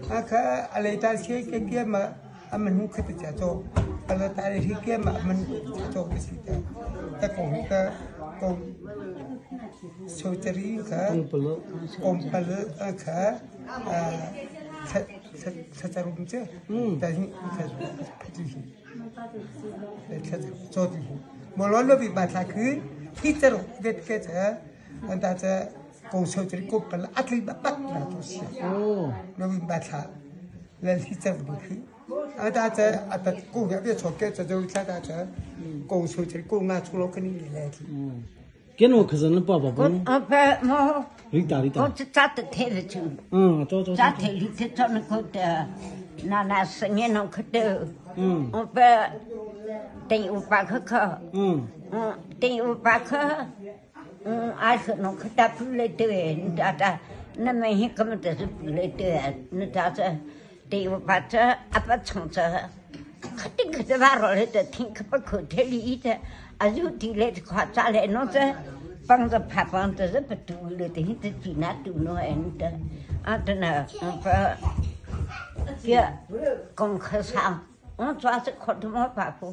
啊可阿来达些个个嘛。阿们可得叫做，阿拉大力去嘛，阿们叫做不是的，他讲的讲，手这里可，讲不了可，啊，他他他在弄这，但是他不进去，他做的，莫老那边把他去，他这种别个这，俺大家讲手这里讲不了，阿里巴巴那都是，那边把他，来他这不去。啊，大家啊，大公园别错，给这就他大家公出这公啊，出了肯定也来的。给侬可是恁爸爸不？啊不，我你打你打。我这扎的腿了就。嗯，走走。扎腿里头做那个的，那那十年那个的。嗯。我不等500块块。嗯。嗯，等500块。嗯，还是那个打不来的，你打打，那么一根本就是不来的，你打这等500这阿不从这，肯定可是把老来的听可不口头里的，啊有地来的夸张来弄这。帮着拍帮着是不多了，等于这几那多弄还的，啊等呢，我不，这功课上，我主要是考的没办法，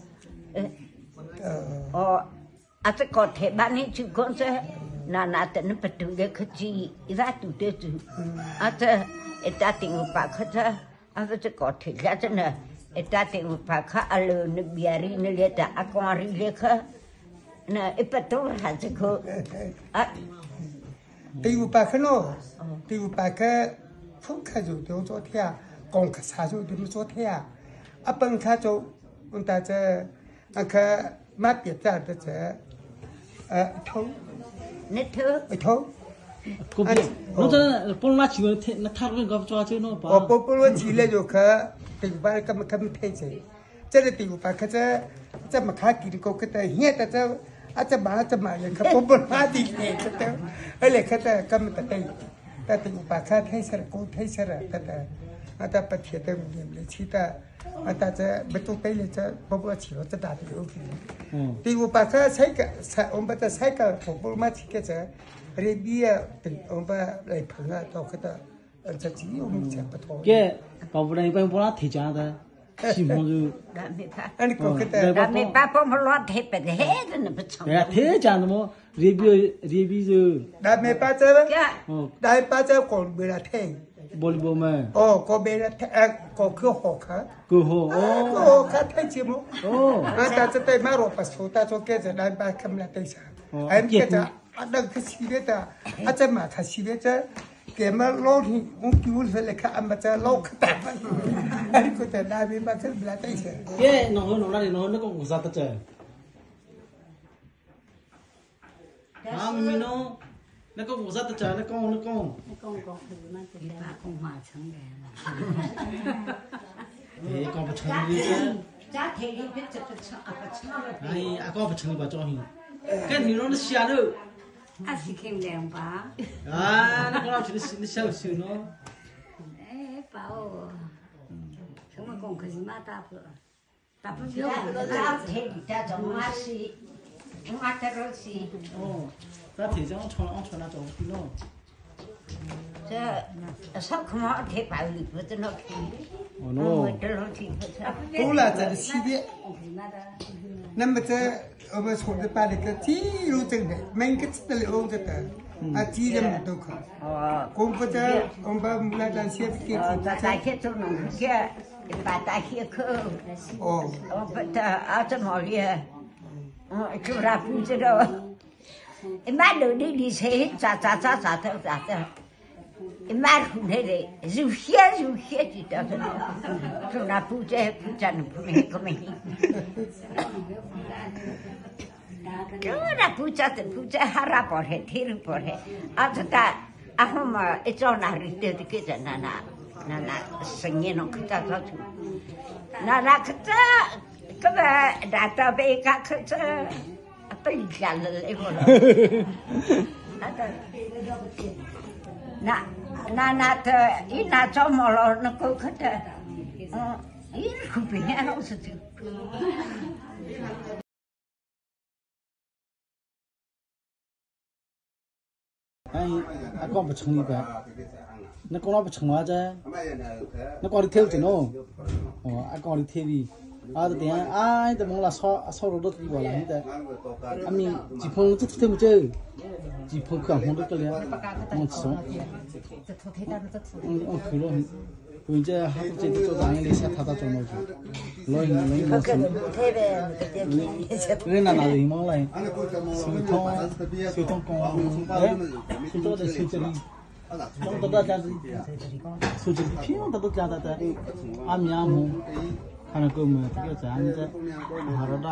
哦，啊这高铁把你就讲这，那那等你不多的可记，一大多的走，啊这一打电话把可这，啊不这高铁下子呢，一打电话把可阿楼那边里那里的阿光里那个。那100多还是可啊？对500块咯，对500块，铺客就都做天，光客啥就都做天啊。啊，本卡做，我大这那个买别的的这，头，那头，一头。个别，侬这帮拉几个，那他那个抓走侬我不不论起来就可，对500根本根本太济，这个对500块这这没卡给的个个的，现在这。啊，这嘛这嘛也可不不拉的嘞，这都，后来可得根本不对，但对500块太少了，够太少了，得得，啊，他不贴的，没其他，啊，他这不做对了，这不不起了，这大的有去。嗯。对500块菜个菜，我们把这菜个不不嘛起个这，那边对，我们把来碰啊，到可得，这只有目前不同。给，搞不来一般不拉提价的。西蒙就，那你搞个的，那没办法，我乱推白的，还是那不成。哎，太讲的么？里边里边就。那没办法了。哦。那办法搞没了推。玻璃波们。哦，搞没了推，哎，搞可好看。可好哦。可好看太节目。哦。啊，但是对马路不错，但做盖子那把看不了对象。哎，你个啊，那个系列的，啊，这马他系列这。给么老天，我丢出来看，俺们在老可大了，哎，觉得那边把这不来带些。耶，侬好侬那里侬那个五啥得着？啊，咪侬，那个五啥得着？那讲那讲。那讲讲，你们这把讲话成的。哎，讲不成的。家庭里边这个唱啊不唱了。哎，阿讲不成吧，赵兴。跟你弄的下头。还是看两把。啊，你讲老去你你小小喏。哎，把哦，什么功课是马打不？打不了。老铁，家中我是，我得了是。哦，那铁匠穿我穿那装备喏。这上课嘛，铁把里不是那去。哦喏。过了这个系列，那么这我们从这把那个记录证的，每个字的弄着的，啊，记得么都可。哦。我不得，我们把木兰先给。大大些做农些，把大些口。哦。我不得，啊，这毛里，嗯，就那不知道，一买楼里里才咋咋咋咋的咋的。买回来的，肉馅肉馅就到这，就那不在不在那不没个没。就那不在的不在哈拉包的，铁路包的，啊这个啊后嘛一早那里头的给咱那那那那十年拢可早早出，那那可这个个那到被家可这不离家了那个了，那个。那那那的，一拿着毛了，那个可的，嗯，一口别老是这。哎，阿讲不成一般，那讲那不成话啫？那讲你听不进哦，哦，阿讲你听的，啊，这点啊，这蒙了烧烧肉都地过了，你的，阿咪几碰这听不见，几碰刚碰到这里，我吃，我看了。我这还不记得做啥样的，他他做么子？老人老人老是，你那哪人忙嘞？手通手通讲，哎，手到在手这里，讲到大家子，手这里偏得到家的的，阿咪阿母，看了够没？这个这样子，好了的，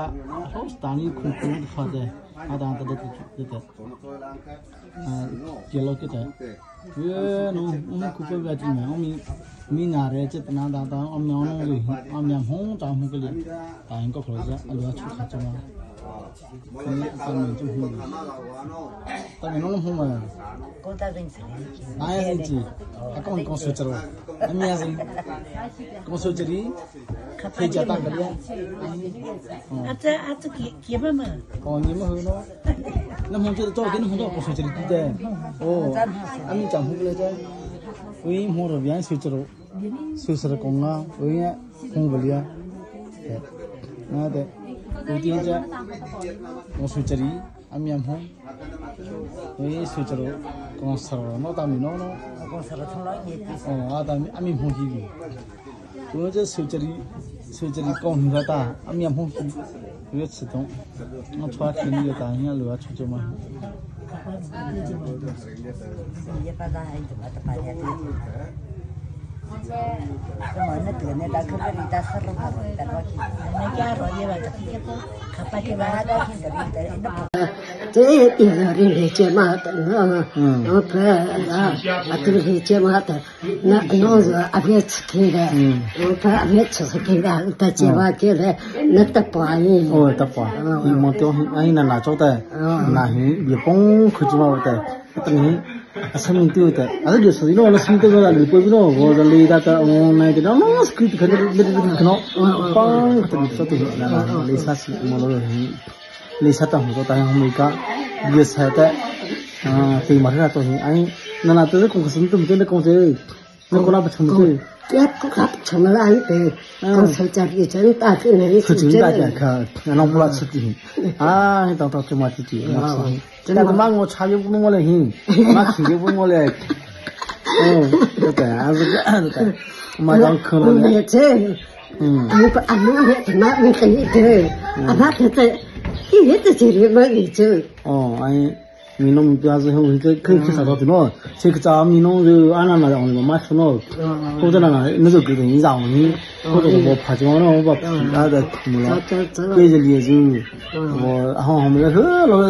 好是当你空空的发的。A ta da ti te. A ke lo ke te. Ye no um ku pa ba ti ma mi mi na re che na da da om nyong no li om nyang hong ta hu ke li ta ing ko khlo ja a lo chu kha cha ma. Ni ta mi chu hu. Ta mi no hu ma. 讲到认识 哎认识，啊讲讲苏州，啊咪是讲苏州的，可以叫大个的。啊这啊这给给们嘛。哦，你们会咯？那么就是早给你们到讲苏州的对不哦，啊你讲不来着？为么着别苏州，苏州的讲啊，为红不了，对，那对，有点这讲苏州的，啊面红，为苏州讲啥了？那大米喏喏。讲啥了？从老年。哦，啊大米啊面红起的，我这苏州的苏州的讲很个大，啊面红起，有吃东，我穿天里大，人家路啊出去嘛。也把咱还怎么的把人家。 这电脑里接嘛的，我不啊，啊这个接嘛的，那我是阿别吃开的，我不阿别吃开的，他接嘛接的，那得把耶。哦，得把，你莫掉，哎那哪做的，那是也帮可做嘛的，等于。生命丢的，啊，这就是那生命丢了，你不知道我这里的这我那个，那是可可能那可能，帮可能说的那那啥是我那那啥当我当我们家也是的，啊，对嘛，这东西哎，那那都是公司都没得公司，那过来不成的。这个成了对，刚才家里真大个人，可真大个，可那不拉吃的，啊，到到这么自己，那个嘛我茶叶不弄我来行，妈吃的不我来，嗯，对对，还是个对，马上可能的，嗯，俺不俺妈没他妈没给你的，俺妈他在，一直这里没给走。哦，哎。你弄不要是很这可以去啥到的喏，这个早你弄就俺那那样的买出喏，或者那那那就给人让你，或者我怕就那我把那个没了，对着里就我然后后面呵老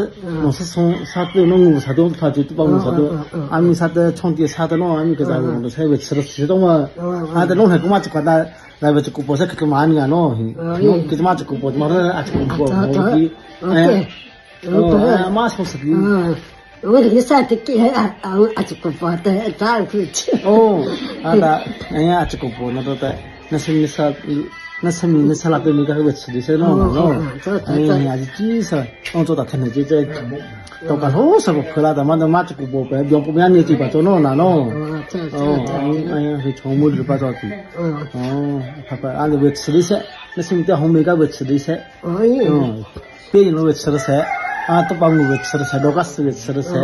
老是从啥子弄我啥都他就把我啥都，俺们啥的充电啥的弄俺们个啥子都才会吃了吃到嘛，俺的弄还干嘛就管他。来不这个包是可嘛你啊喏，弄个嘛这个包，嘛的啊这个包，我的，哎。哦，马上是的。我这个啥子给啊啊啊这个包的咋回去？哦，啊да，哎呀，这个包那都在，那是你啥？那是你那啥那个那个吃的是喏喏，哎呀，是几十，我做到肯德基这，到个好什么破了的，嘛都买这个包呗，要不然你就把做喏那喏。哦，哎呀，是从木日把着的。哦，他把俺那个吃的噻，那是你在红梅家会吃的噻。嗯，别人都会吃的噻。啊，都把我们吃的菜，老个是个吃的菜，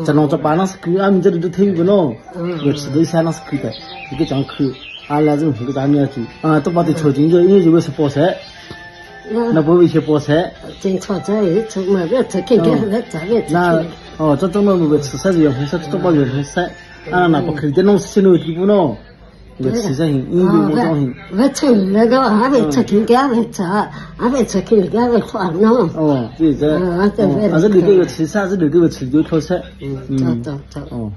在弄着把那是狗，俺们这里都忒有个咯，我吃的菜那是狗的，一个讲口，俺来人个咱们要做，啊，都把这抽进去，因为就会是包菜，那不会去包菜。真炒菜，吃嘛个吃，看看那咋个那哦，这种嘛个吃菜是用红色，都把用红色，啊，那不可以的弄石头地步咯。个吃菜行，因为我讲行。我吃那个，还没吃听个，没吃，还没吃听个，没吃呢。哦，对这，还是留给个吃菜，还是留给个吃就炒菜。嗯，走走走。哦。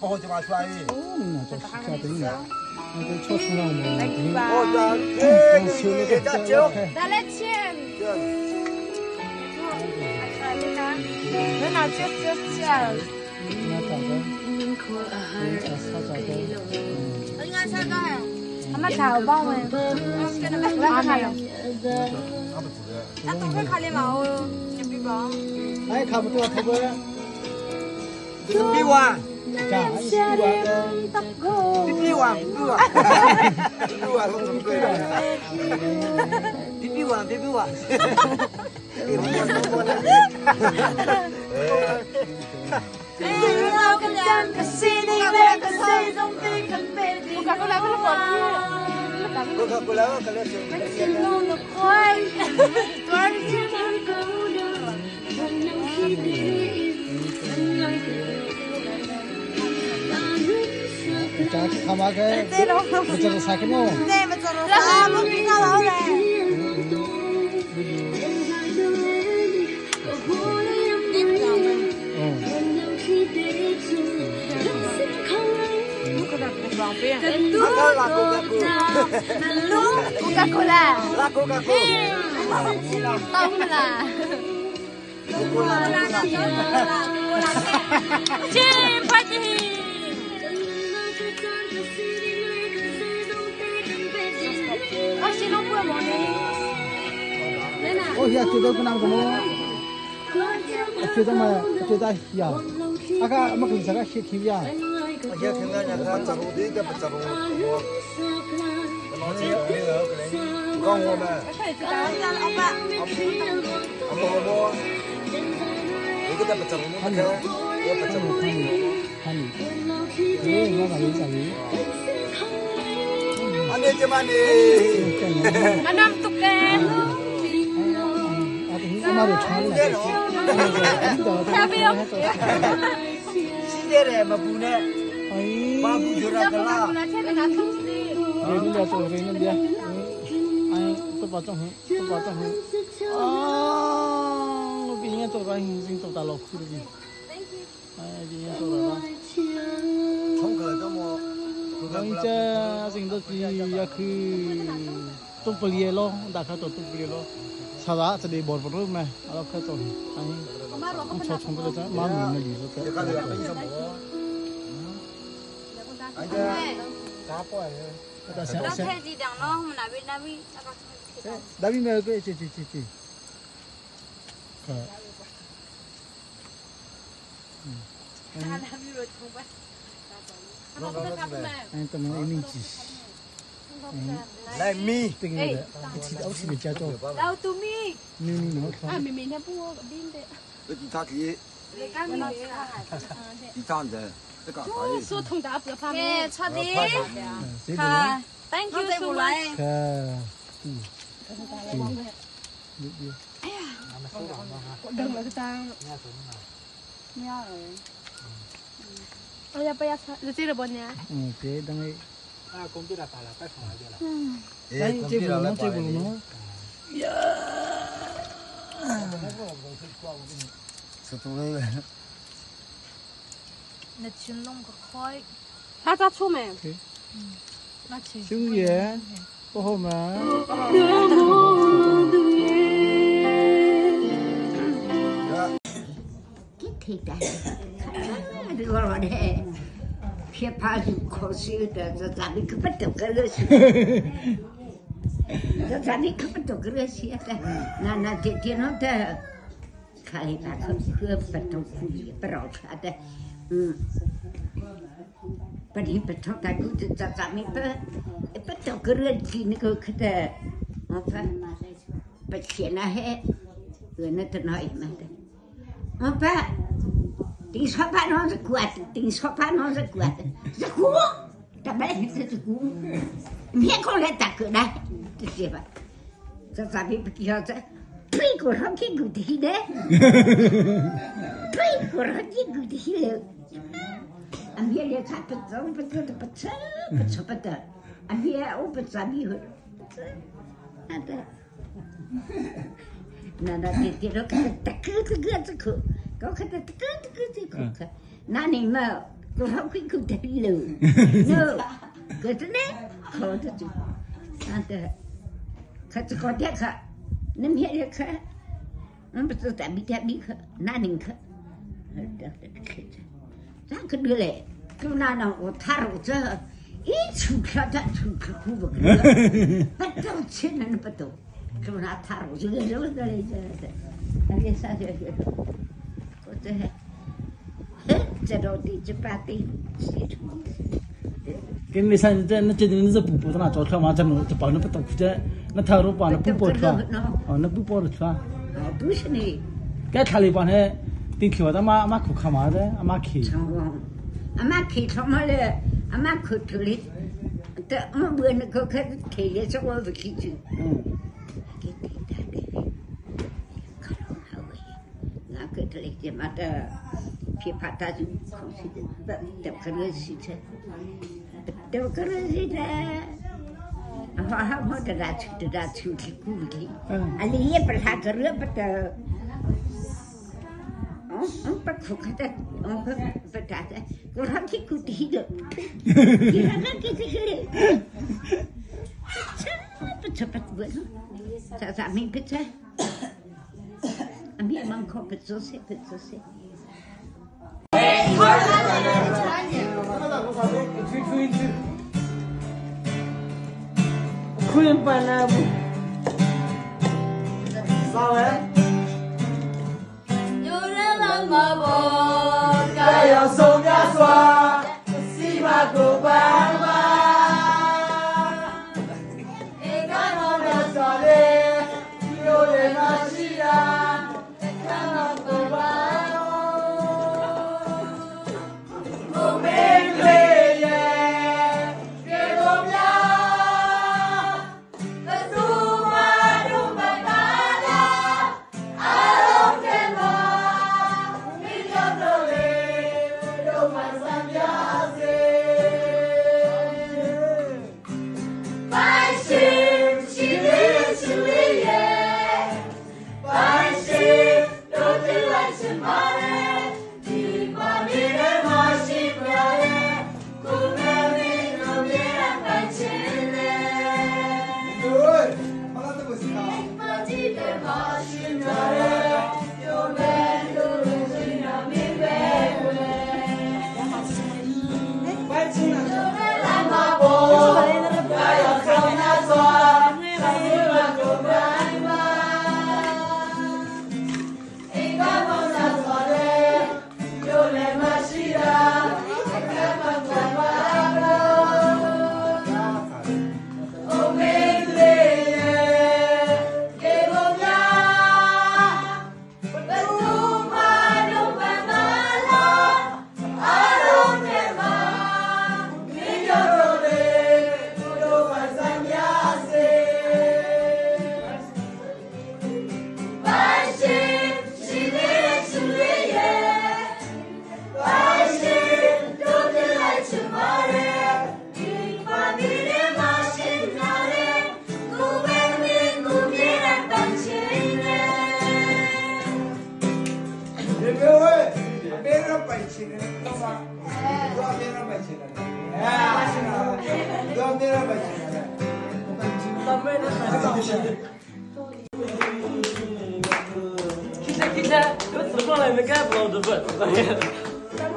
包就把出来。哦，那这是家庭的，那个超出来了。哦，对，哎，这酒。来来钱。那那这这这。那咋的？那咋的？应该啥个？他们炒包没？我看了。那都会看的嘛？哦，你比包。哎，看不到，看不到。这是比碗。比碗，比碗，比碗，比比碗，比比碗。他妈个，不这个啥个么？Coca-Cola. La Coca-Cola. Tông là. Chim party. 我现在觉得不那个么，觉得嘛，觉得呀，阿个没跟这个学体呀。我现在听到人家讲，这个不讲我，我老子那个讲我们，阿伯阿伯，你个在不讲我们看，我不讲我。看你，哎，我感觉咋的？阿你这么的，阿南都给。阿妈就穿了。下边。现在的没布呢，把布就那个啦。人家做人家，哎，都把账户，都把账户。啊，我比人家做个已经做到老苦了的。哎，比人家做到了。从个都么？我这人都是要去东不里咯，大概到东不里咯。查查这里无不路嘛，阿拉去做，哎，我超冲这个这马面的里头。哎呀，那边没有个，这这这这。看。嗯。嗯，咱们一面几。来米，这个一起一起的加做。老杜米。米米侬看。啊，米米那不冰的。这其他的。一张的，这个。说通达不怕没？差的。好，Thank you so much。嗯。哎呀，我等了个单。没有。哎呀，不要吃，这个不呢？嗯，这等于。啊，工地了，打了，摆放那边了。嗯。哎，这不弄，这不弄。呀！吃多了。那去弄个开。他咋出门？嗯，那去。兄弟，不好吗？给的，看这个老的。撇怕就可惜的，这咱们可不懂个那些，这咱们可不懂个那些的，那那天天上的，看一看可可不懂苦也不让穿的，嗯。pani pa thong ta ku cha cha mi pa pa to ka ren chi ni ko khata pa pa thian a he na ta noi ma ta pa 顶说把弄是过，顶说把弄是过，是过，他们是过，面孔来打过来，这些吧，这咱们不叫这，屁股上屁股的的，屁股上屁股的了，俺们连他不走不走不吃不吃不得，俺们我不咱们那的，那那对对了，看打个这个这口。我看到这个这个这个，那你们我好会过得了，喏，可是呢，好的就，那的，可这高点可，你们也可，我不是在米店米可，哪能可，这这这，咱可得嘞，就那那我他我这一出票他出去哭不，不到钱那不多，就那他我这个这个嘞这这，那个啥叫叫。这这老的这把的，跟你上这那这那是补补的那早出嘛，这么这帮那不懂这那头路帮那补补出哦，那补补的出啊。不是呢。该他那帮呢，顶去我的妈妈苦干嘛的，阿妈去。阿妈去他妈的，阿妈苦头的，这我们那个开始体力是我不去做。嗯。个这里就嘛的，噼啪打就空气的，不得可能是的，得可能是的。好好好的拿出的拿出去鼓励，啊，你也不他个热不得，不苦可的，我不不打的，我他去鼓励的，你看看给这个嘞，不吃不吃不吃，啥啥没不吃。阿咪门口不做事不做事。坤班那不？啥玩？有人问我不该要送呀刷，西马过关嘛。一个我们说的，有人嘛是啊，看我过关哦。我没泪耶，别多呀。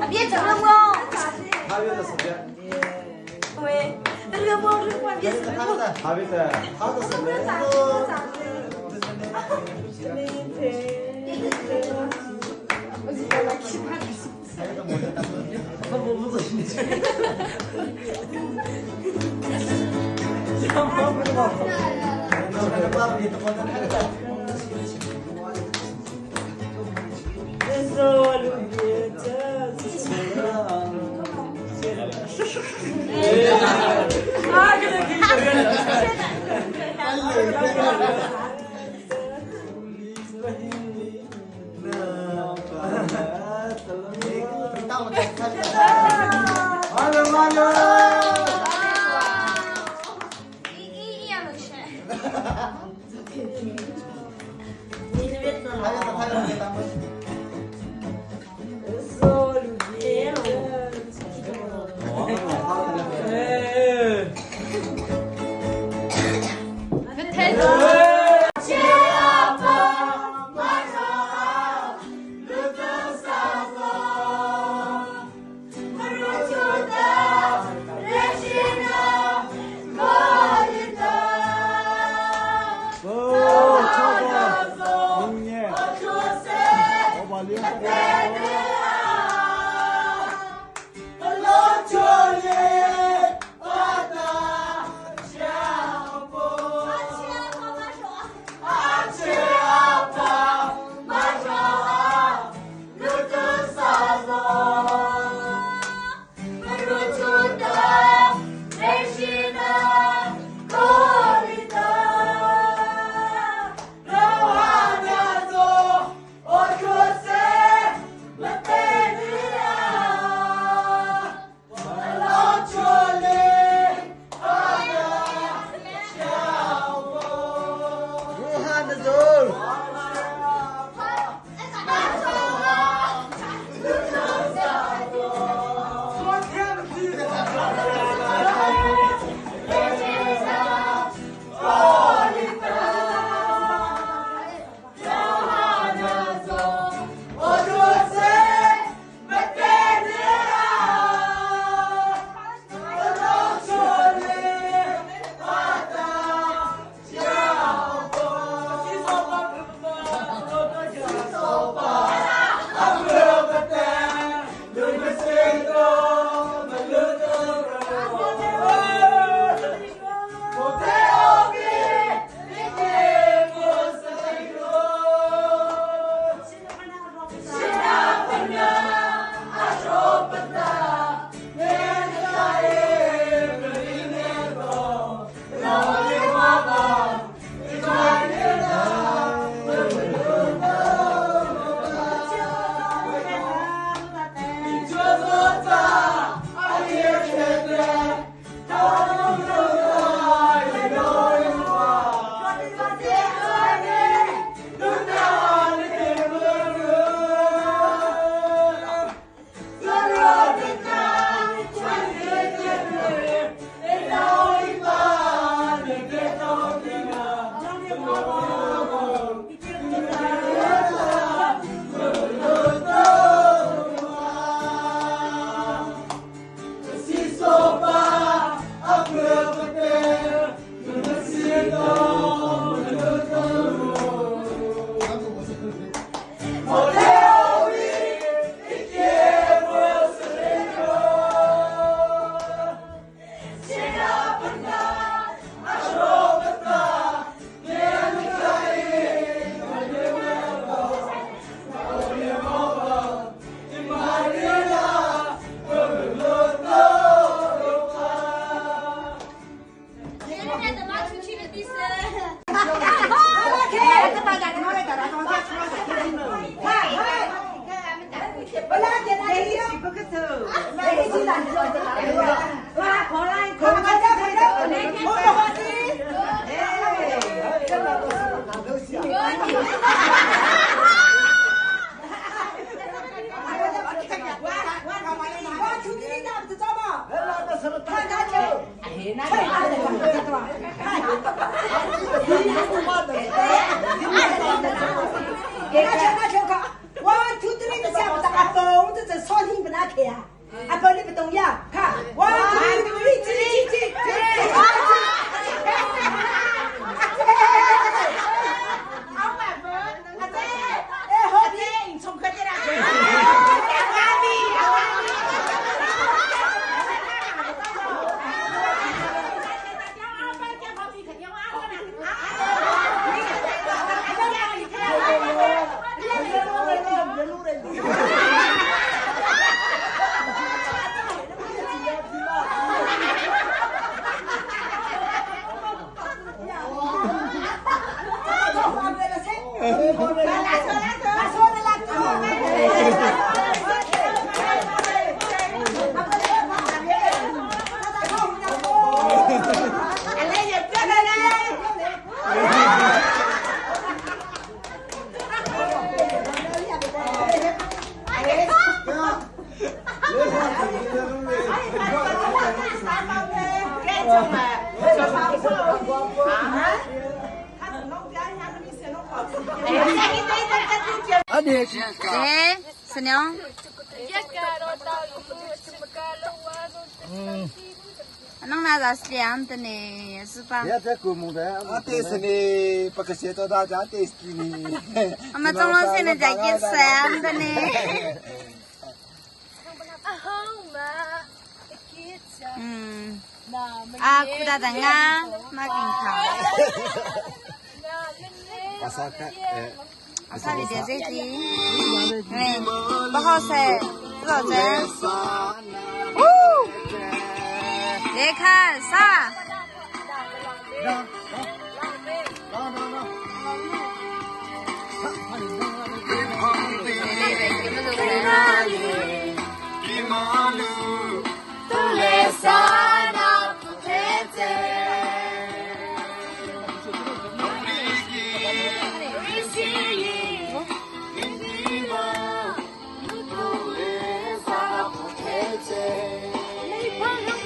别整了我。还有的时间。喂，那个我是换别的。还有的，好的是我是哎，十娘。弄那啥是两的呢，是吧？啊，对是呢，不可写到大家对是呢。我们中老现在在一三的呢。嗯，啊，苦大人啊，马金卡。阿萨克，哎。阿萨里的这些，哎，不好吃，不好吃。呜，来看啥？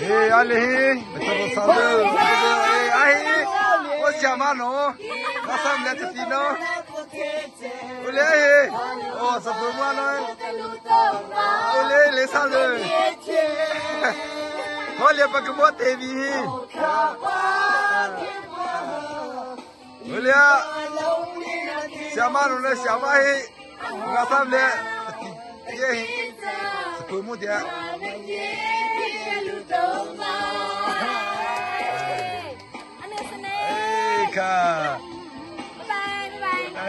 哎，阿里，这个啥子？哎，我小马龙，我上不了这地呢。我来，哦，是不嘛呢？我来来啥子？我来把个莫得比。我来，小马龙的小马嘿，我上不了，耶，是不么的？哎，看。拜拜拜拜。哎。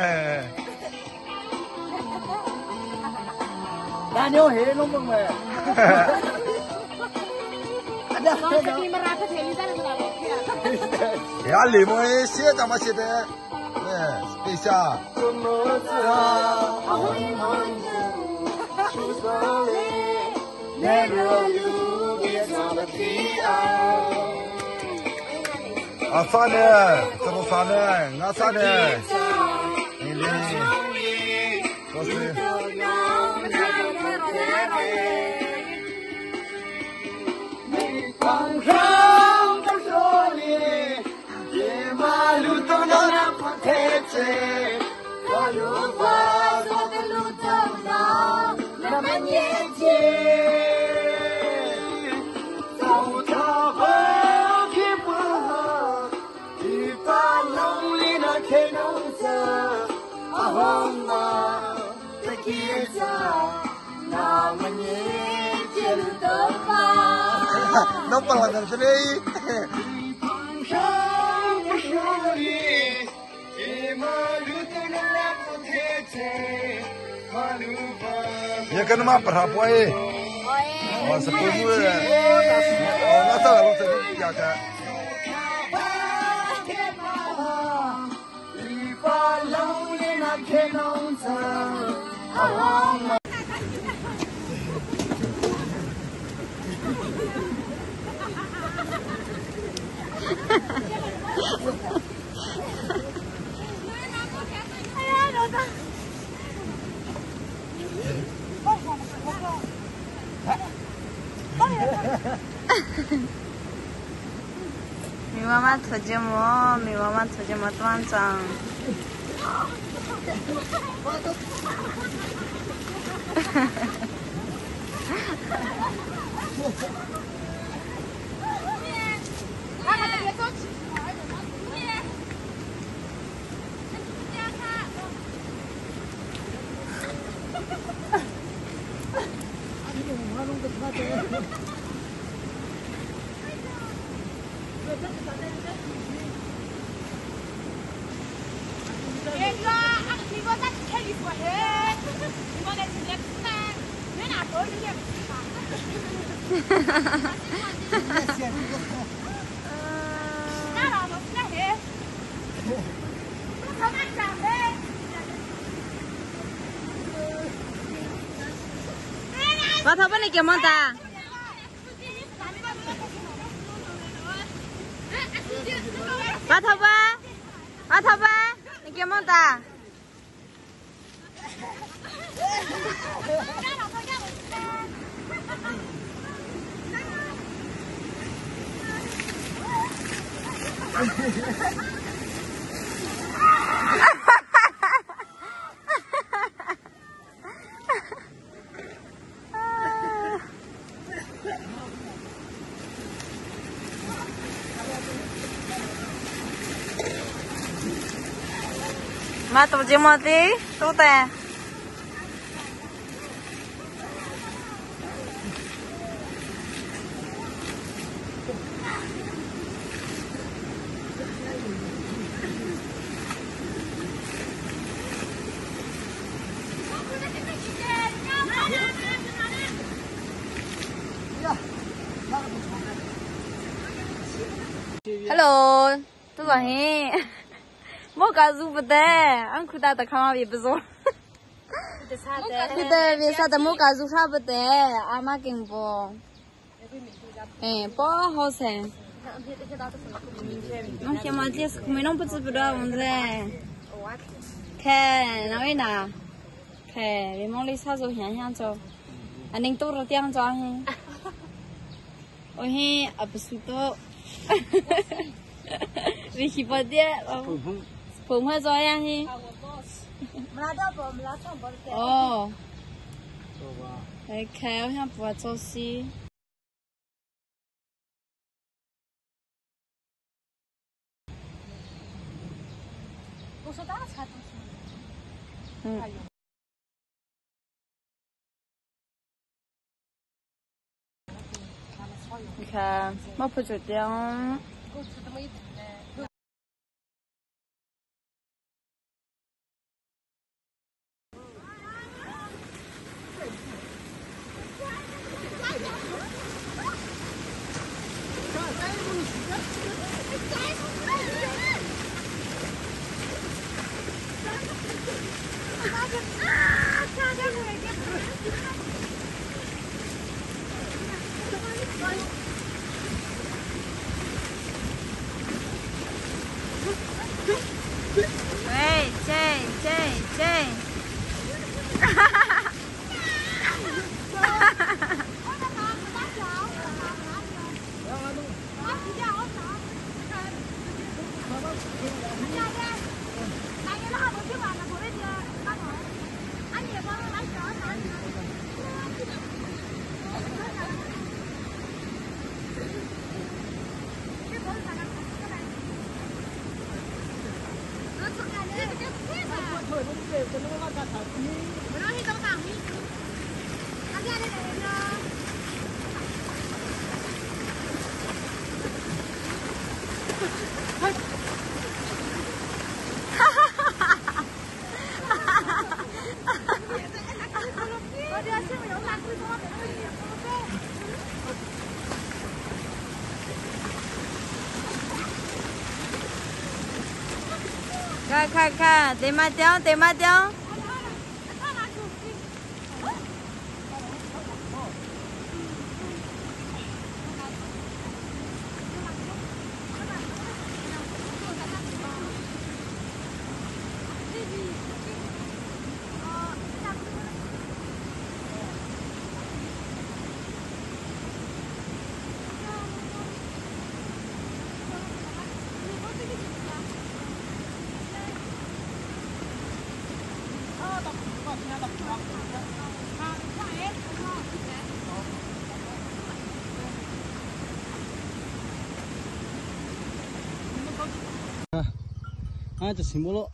大牛黑弄不没？呀，你们写怎么写的？哎，等一下。啊，啥呢？这个啥呢？俺啥呢？你嘞？我是。那不了，那是嘞。也跟他妈不差不哎，我是不不的，哦，那这个我这边加个。哎呀，老大！你妈妈脱节目，你妈妈脱节目端庄。哈哈哈！老头，把你给忙的。老头吧，老头吧，你给忙的。妈，多久没的？多的。Hello，多少钱？我刚入不得，俺裤大的看嘛也不错。裤得为啥的我刚入差不得，阿妈跟不？哎，不好噻。侬先嘛，这是没弄不知不道么子。看哪位拿？看，你忙里操作想想做，啊，恁多了点装嘿。我嘿，啊不是多。你去不的？碰碰做样嘿。哦。来看，我想不做事。嗯。你看，我不就这样。喂，这这这，哈哈哈哈哈！看看看，对马雕，对马雕。啊，这什么了？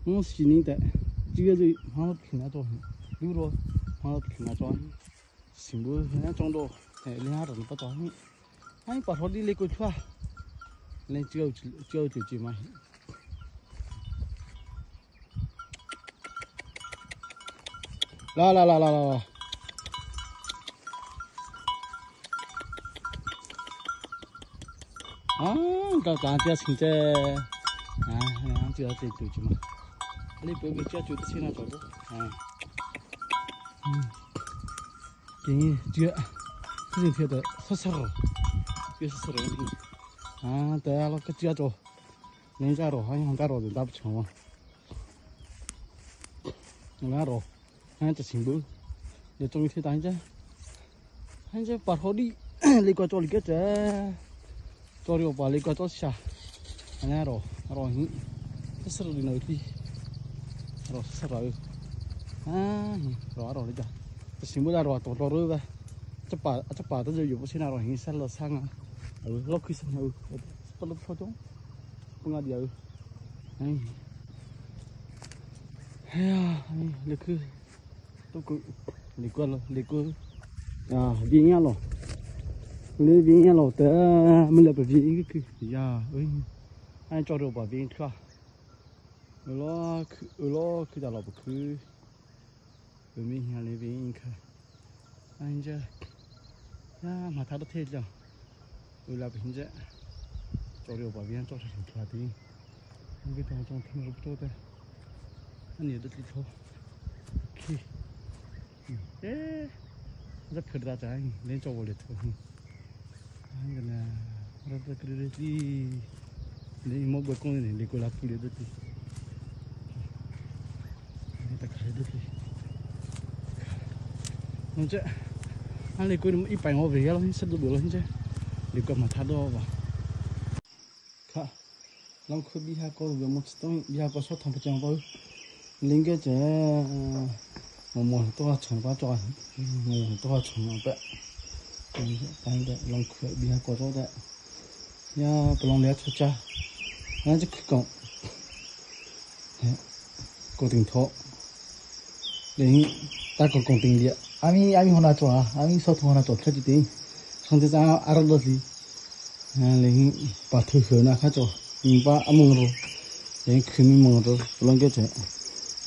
我西宁的，这个就放到平来装，溜了放到平来装，什么现在装到，哎，你还等不装？哎，把他的那个去啊，那就就就就嘛。来来来来来来。啊，到咱家亲戚。啊，这这就就嘛，你不要叫就吃那做不？啊，嗯，给你这这几天的说实话，就是说的，啊，对了，个家做，人家多好像家多人打不成啊，那多，俺这辛苦，你终于听咱这，俺这把好的，你个做你个这，做了把你个做下。Anh rồi rồi cái sơ đi nói đi rồi sơ rồi à rồi rồi đi cho xin bữa rồi tổ rồi vậy chắc bà chắc bà tôi giờ bữa nào rồi hiện sẽ là sang à ừ lúc khi sang ừ bắt lúc sau chúng không ngờ điều anh呀，你去都够，你过了，你过啊，变样了，你变样了的，没来不变一个呀，哎，俺找着把变去啊，我去我去到老不去，后面向那边去，俺这呀，马他都推了，我来不现在找着把变找出挺出来的，我给当中听不着的。你的地头，去，哎，这可大家，连找我的头，那个呢，我这个的地，你莫不讲的，你过来不的地，你打开的地，侬这，俺你过一百我回了，你吃都不了，你这，你干嘛他多吧？看，咱可比下高个么子东，比下高少汤不讲包。linh cái chế một mùa to chồng quá tròn mùa to chồng nó vậy anh đấy lòng khởi bị có chỗ đấy nha lòng lẽ cho cha nó chỉ cứ cố tình thọ đến ta còn còn tình địa ami ami hôm nào cho ami sau hôm nào cho cái gì xong thì ra ăn được gì đến bà thư khởi na khác cho mình ba ăn mừng rồi đến khi mình mừng rồi lòng cái chế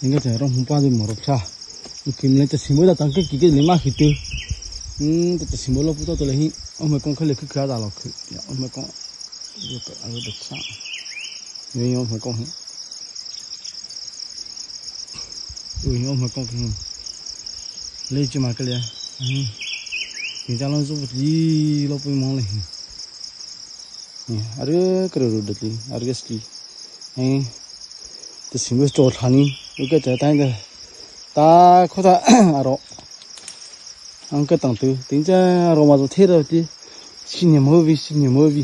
应该在让红包的莫罗卡，你今天这什么的当个几个你妈去丢，这什么老不到的嘞，我们讲可能去开大了去，我们讲，这个阿个得啥，原因我们讲，原因我们讲，你去嘛个嘞，人家拢做不哩，老不忙嘞，阿个个路的哩，阿个是哩，这什么做啥呢？이거 저다인데 다 코다 알어 안그 땅도 진짜 로마도 테러디 신이 뭐비 신이 뭐비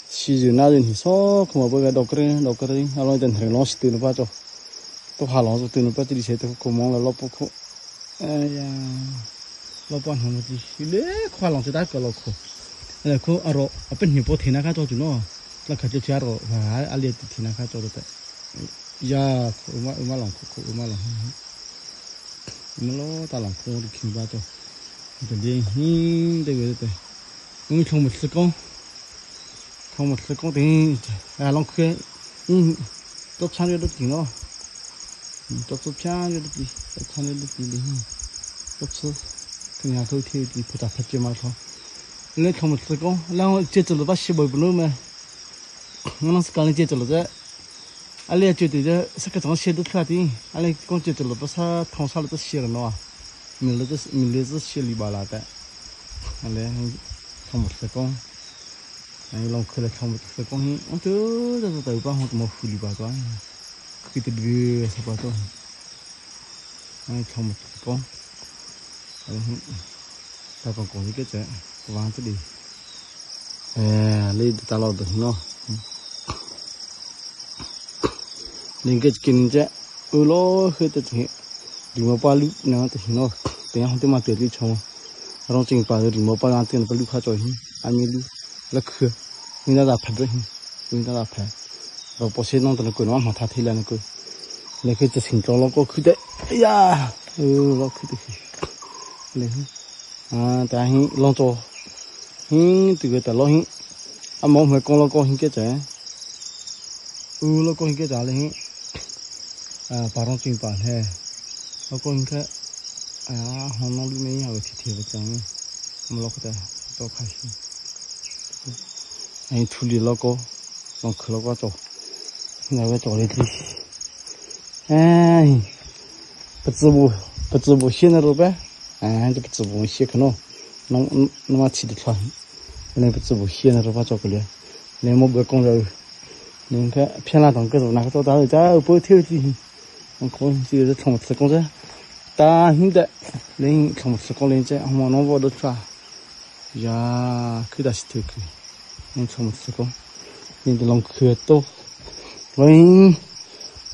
시주 나는 히서 그마 보가 도크레 도크레 알어 된 헬로스 뜨는 바죠 또 하로스 뜨는 바지 제도 고몽을 로포코 아야 로pan 하무지 이래 콰롱 다 걸어코 그 알어 앞에 니보 테나가 저주노 나 같이 자로 아 알레 테나가 저도 ya uma uma lòng khu uma lòng uma lo ta lòng khu đi kinh ba cho cái đi hi đây về đây cũng không một sự công không một sự công thì à lòng khu tốt chăn được thì nó tốt tốt chăn được thì chăn được thì đi tốt số cái nhà tôi thì thì phải tập chơi mà thôi nên không một sự công là chơi từ lúc bắt đầu bữa mà nó sẽ càng chơi từ lúc đấy阿里觉得这是个东西都出来的，阿里讲觉得了不是通啥了都写了喏，明了这明了是写里巴拉的，阿里看不出讲，哎，老去了看不出讲，我这这是豆瓣我怎么糊里巴糟，去的驴十八糟，哎，看不出讲，哎，大讲讲这个这玩这里，哎，你大老的喏。nên cái kinh tế ở lo hơi tự nhiên đi mà ba lúc nào thì nó tiền không tiền mà tiền đi chồng rồi chừng ba đi mà ba tiền ba lúc khác rồi anh ấy là khờ người ta đã phải rồi người ta đã phải rồi bỏ xe nó tao nó mà thà thì là nó cứ nên cái chuyện cho nó có khứ đấy ya nó khứ đấy nên à ta hiện lo cho hiện từ cái ta lo hiện à mong phải con lo con hiện cái trẻ lo con hiện cái trả lên à bà con chuyện bản hè nó con cái à hôm nay mấy nhà thì thì vậy chẳng mà lo cái cho khai anh thu li lo có lo khờ lo có cho nhà cái cho đi thì哎，不知不不知不现在都呗，哎，这不知不写可能，弄弄嘛起得出来，那不知不现在都把做不了，那么个工作，你看偏那当个时候那个做大在不跳的，我可能就是从吃工作，但现在连从吃工连这我弄不都出来，呀，可大是头去，你从吃工，你的龙壳多，龙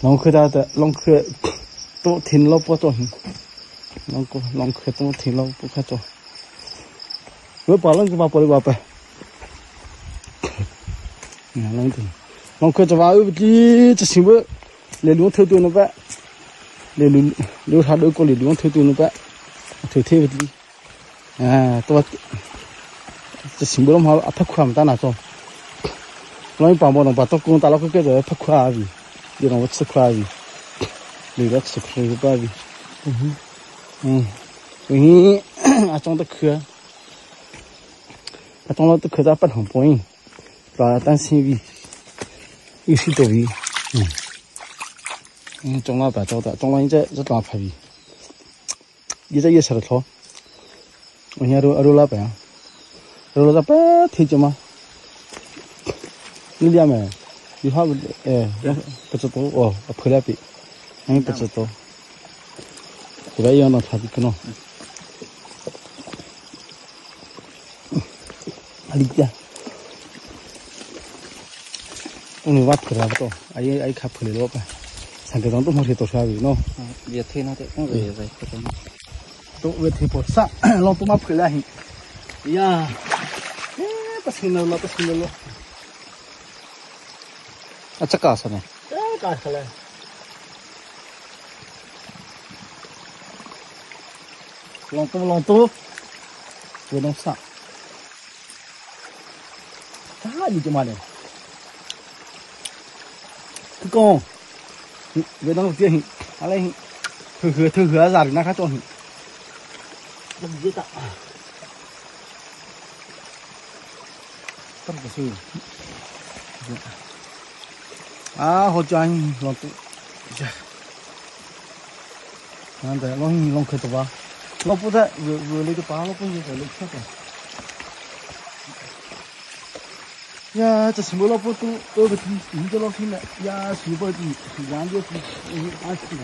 龙壳大的龙壳多停了不多，龙个龙壳多停了不看多。我把龙个把玻璃把白，你看龙的，龙壳这玩意儿这这什么？来龙头多了呗，来龙留他留过来龙头多了呗，头头不低，哎，多。这全部拢好，啊，拍块唔得那种，拢帮帮侬把做工打了个个就拍块阿味，你让我吃块阿味，留了吃块个阿味，嗯嗯，嗯，阿装的壳，阿装了都壳在不同波音，把担心味，有些多味，嗯，嗯，装了白装的，装了一只一大排味，一只也吃得多，我现在都二老板。rồi là bé thì cho mà你两没？你好不？哎，不知道哦，我赔了笔，哎，不知道，这边养到他的可能，阿里家，我们挖赔了不多，哎哎，看赔了吧，上个张都没去多少位喏。别推那的，我也在这边。都别推不上，老多嘛赔了很。呀，哎，不行了，不行了。啊，这干啥呢？这干啥嘞？老多老多，别弄啥？啥你就嘛的？这个，别弄别行，阿来行，偷喝偷喝啥的那卡装行，这别打。这不是。啊，好家伙，老多，难得老老可多吧？老不在，我那个爸老不也在那吃的。呀，这什么老不都都不听，你这老听了呀，随便的，两个是二十个。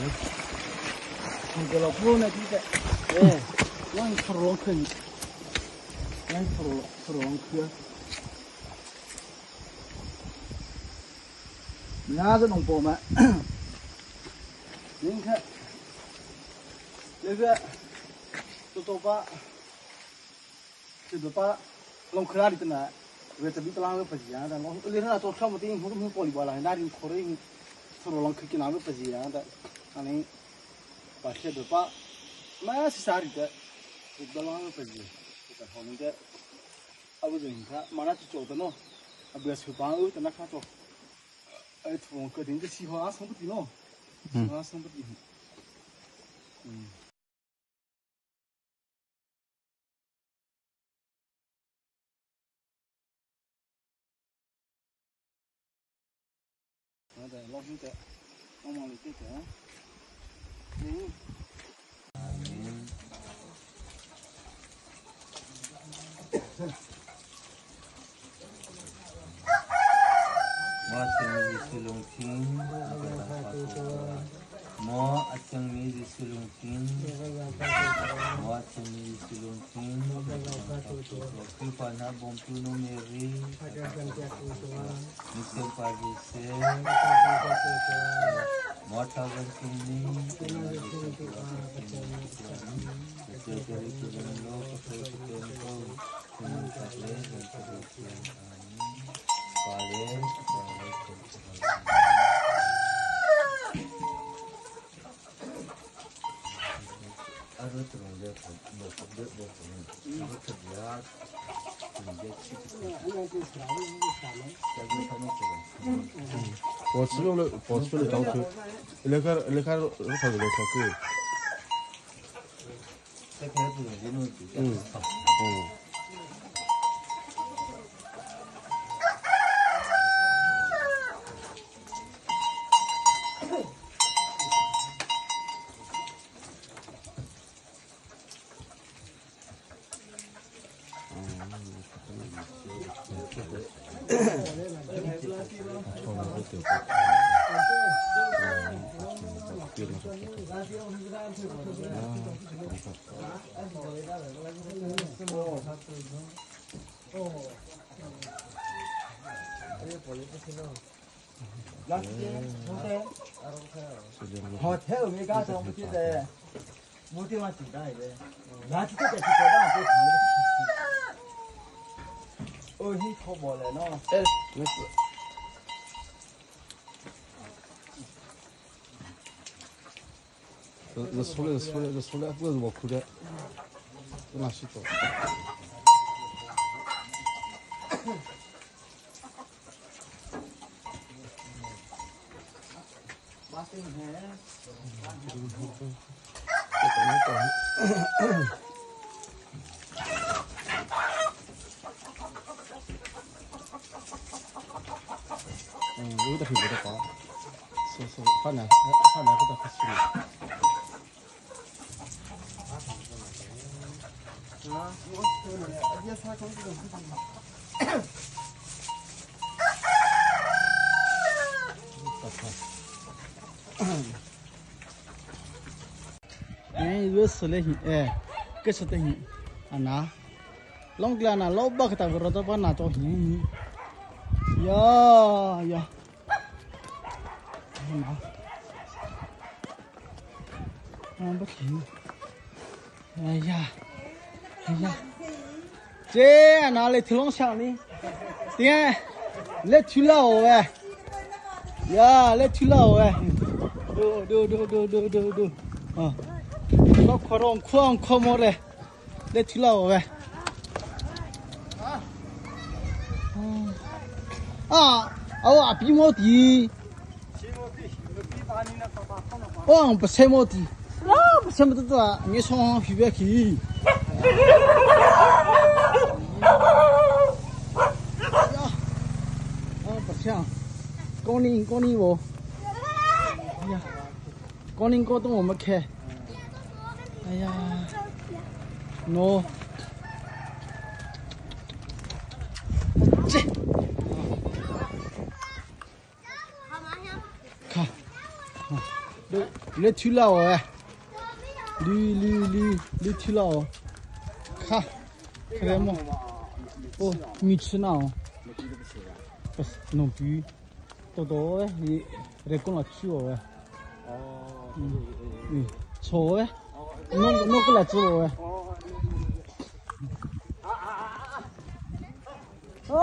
那个老不呢，这个，哎，让你吃老可以，让你吃老吃老可。伢子弄饱满，您看，这个这多把，这多把，弄去哪里的呢？我这边都啷个不一样的？我你看那做全部等于我都没玻璃包了，哪里可能出了啷去跟哪个不一样的？可能把这多把，买是啥里的？这都啷个不一样？这个好那个，啊不是你看，马上就做的喏，啊不要去帮我等那看做。哎，土个定个喜欢送不的咯，喜欢送不的，嗯。好的，老兄弟，帮忙来点点。嗯。摩阿僧弥日苏隆经，摩阿僧弥日苏隆经，苏巴那bomtu no meri，米苏巴吉塞，摩他文苏尼，苏格里苏文罗，苏格里苏文罗，我吃了，我吃了早餐，那个那个那个那个。嗯嗯。好，太后面刚才我们记得，我地方简单一点，拿起这个去搞大就好了。哦，你淘宝来喏。哎，没事。这出来，出来，出来，不是我哭的，这哪去走？嗯，有的很有的高，是是，反正反正给他可惜了。啊，我我也查工资的事情。哎，越是那些哎，这是等于啊那，弄个那老板给他个老板拿着钱，呀呀，拿，啊不行，哎呀，哎呀，这拿来挺弄香的，对，来去了喂，呀，来去了喂，ดูดูดูดูดูดูดู啊。老快让快快么嘞，来去了喂。啊，哦，比毛地。哦，不拆毛地，那不拆么子子，你上随便去。啊，不像，高龄高龄我，哎呀，高龄高东我们开。哎呀，喏，这，看，你你去了哦，你你你你去了哦，看，看到没？哦，没吃呢哦，不是，弄鱼，多多哎，你来讲了去哦哎，嗯嗯，错哎。弄弄过来做哎！哎！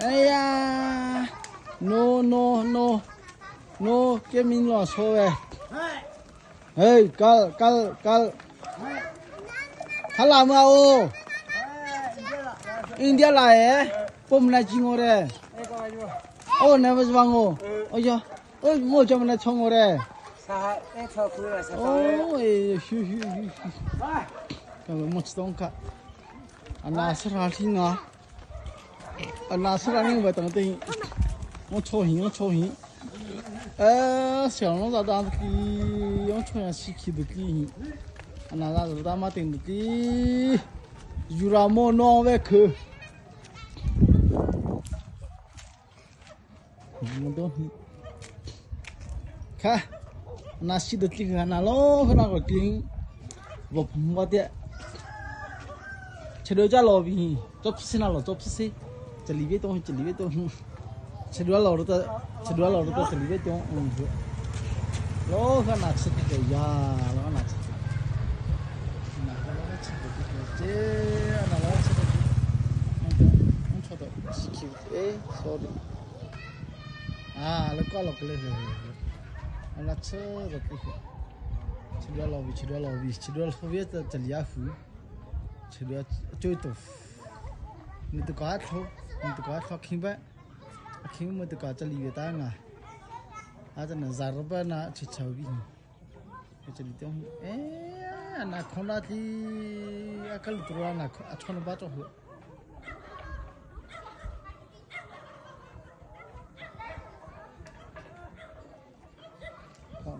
哎呀！No no no！我给明老说哎，哎，搞搞搞，他那么哦，人家来，我们来接我的，哦，那不是帮我，哎呀，哦，我叫我们来冲我的，哦，哎，嘘嘘嘘嘘，那个没吃东西，啊，那是哪听啊？啊，那是哪听？我等等，我抽烟，我抽烟。小龙咋当的？用冲阳洗去的的，那咋是他妈顶的的？有那么弄外口，我都看，那洗的这个那老和那个顶，我我的，吃了家老饼，做不是那老做不是，这里边东西这里边东西。吃了老的，吃了老的这里边东，嗯，老可难吃的呀，老难吃的，那个老吃的这个，这那老吃的，嗯，我吃的，哎，sorry，啊，那搞了个嘞，那吃的这个，吃了老味，吃了老味，吃了后边这这里也苦，吃了最多，你都搞错，你都搞错，看吧。King mo ka chali ve ta nga a ta na zarba na chi chawi ni chali te eh na khona thi akal trua na a chon ba to hu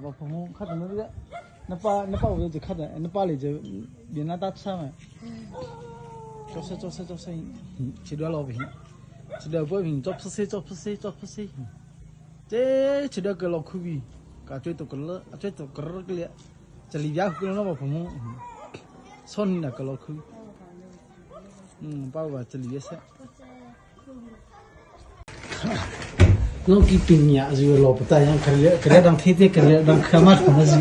我朋友看到那个，那把那把我就看的，那把里就连那大吃嘛。做事做事做事，吃了老饼，吃了不饼，做不是做不是做不是，这吃了个老苦逼，感觉都个了，觉都个了个了，这里边可能那么朋友，操你那个老苦，嗯，把我这里也是。老给病呀，就老不答应，可怜可怜当天天可怜当可嘛什么是。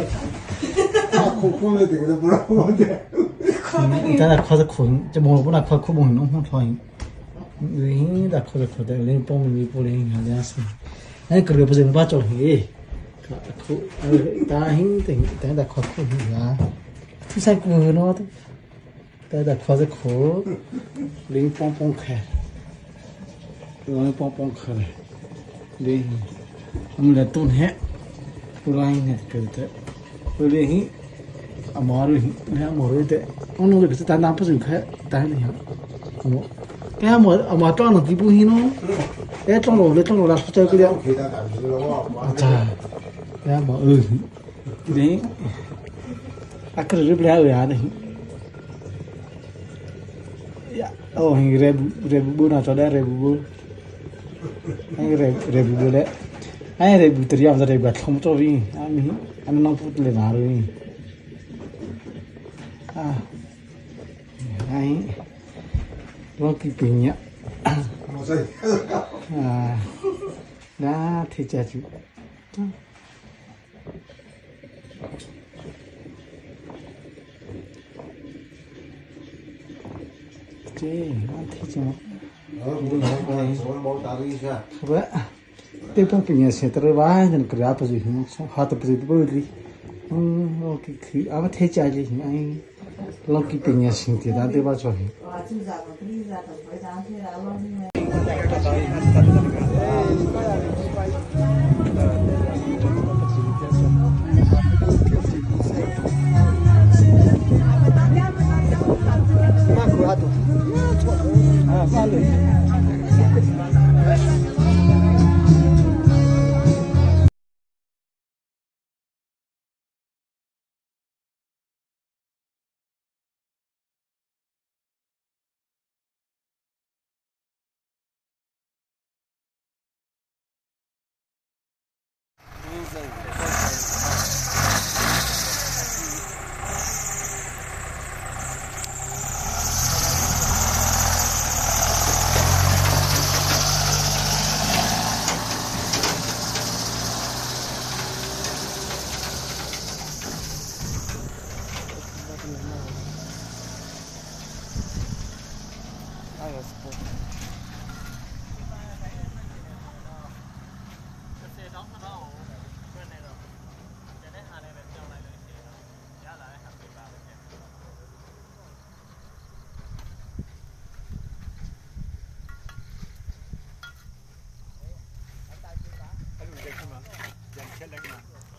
苦苦的这个都不让我的。你在那靠着苦，这毛不那靠苦毛弄红超人，人那靠着苦的，连帮你不连还这样是，哎，个个不是把做嘿，苦，但hin等等那靠苦啊，土山苦喏的，但那靠着苦，连帮帮开，连帮帮开了，连我们来冬天，不然呢个的，不连hin。啊，毛了，你看毛了的，我弄个是单单不是开，单的呀，我，看毛啊毛装了几部分咯，哎装了了装了了，这个了，啊操，哎毛呃，你，啊可是不了呀的，ya, oh rebu rebu bu na choda rebu bu, ai rebu rebu bu le, ai rebu teriam rebu thom cho vi, ami anh nong put le na rồi. À, đấy, lo cái bình nhá. À,那太家具。这那太怎么？不，对方平时得吧，人个不是好的不是不的。嗯，我给去，阿不太家里，哎，老给别人身体，咱对吧？做。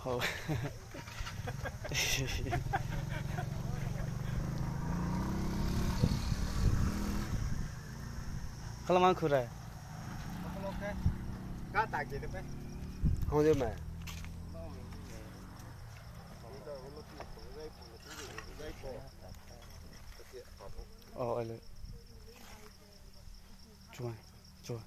好。可蛮苦的。好的没？哦，哎嘞，做做。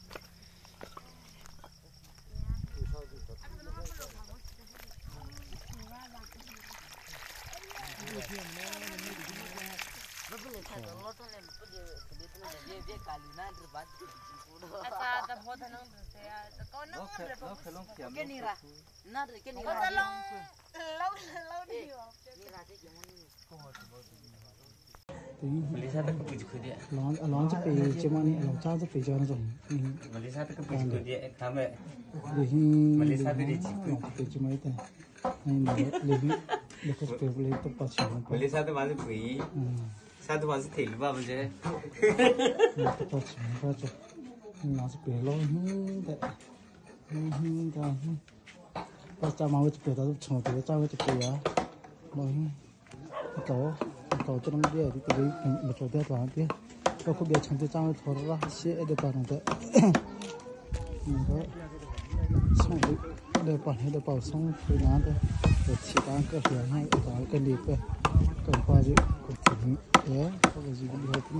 老这北这嘛呢，老家这北郊那种，嗯。北这么一点，哎，那那那个北部那都不行。嗯。都不行，不做，那是北老的，嗯的，把家嘛我就北到都从这个家我就北啊，老搞。搞这种的，这个没做得多的，包括别穿的脏的脱了，鞋的包弄的，那个送的，那把那个包送回来的，我其他个是那搞个那个，搞把就搞停，哎，这个就厉害的嘛。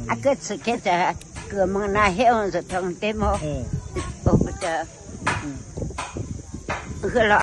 啊，这吃这这，哥们那黑红是疼的么？我不得，饿了。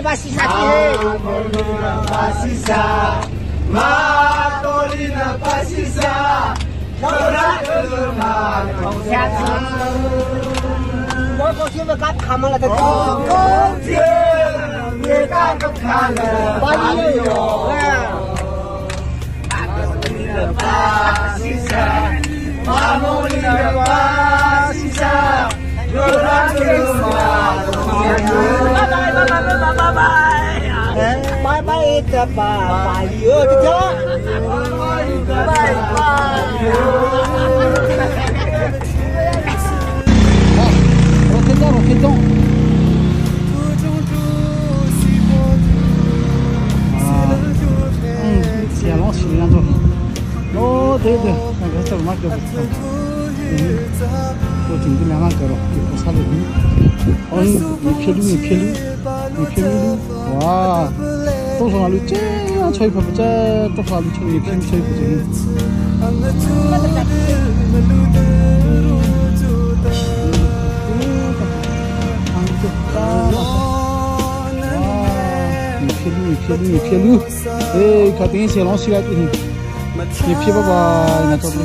巴西沙去。巴西沙，马多里那巴西沙，罗拉格马东下次。我高兴我干他们了，这公天，别干个看了，巴西哟。巴西沙，马诺里的巴西沙，罗拉格马东拜拜拜拜拜拜拜。拜拜的拜拜哟，这叫。拜拜。 roqueton, roqueton. 嗯，显龙起两种。哦，对对，那个这马个不错。嗯，我今天两万个了，就不差了。嗯，你撇路，你撇路，你撇路，哇，多少路这样吹不这多少路吹一片吹不进。你撇路，你撇路，你撇路，哎，看电线老起来不行，你撇不吧？那做不？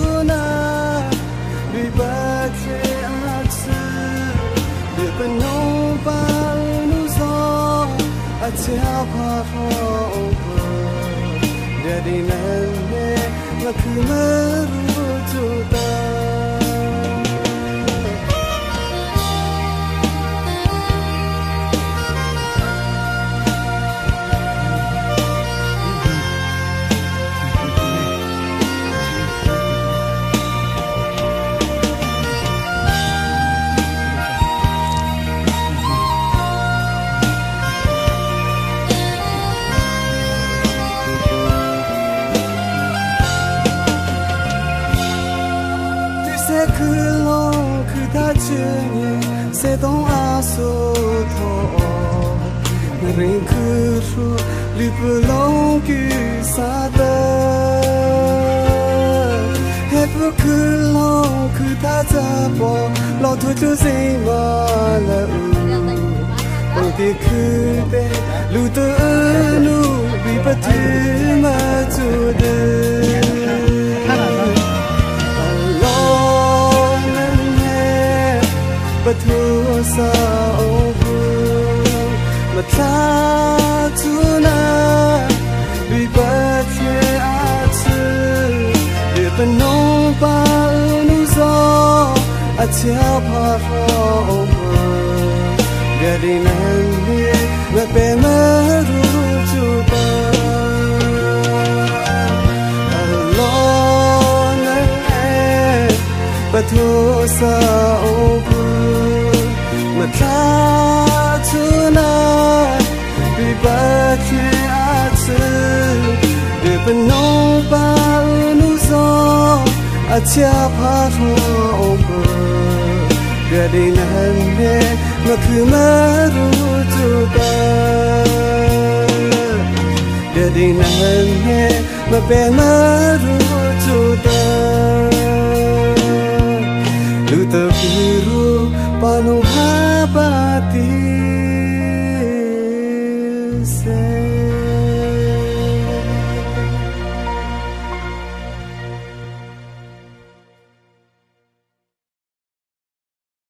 Lu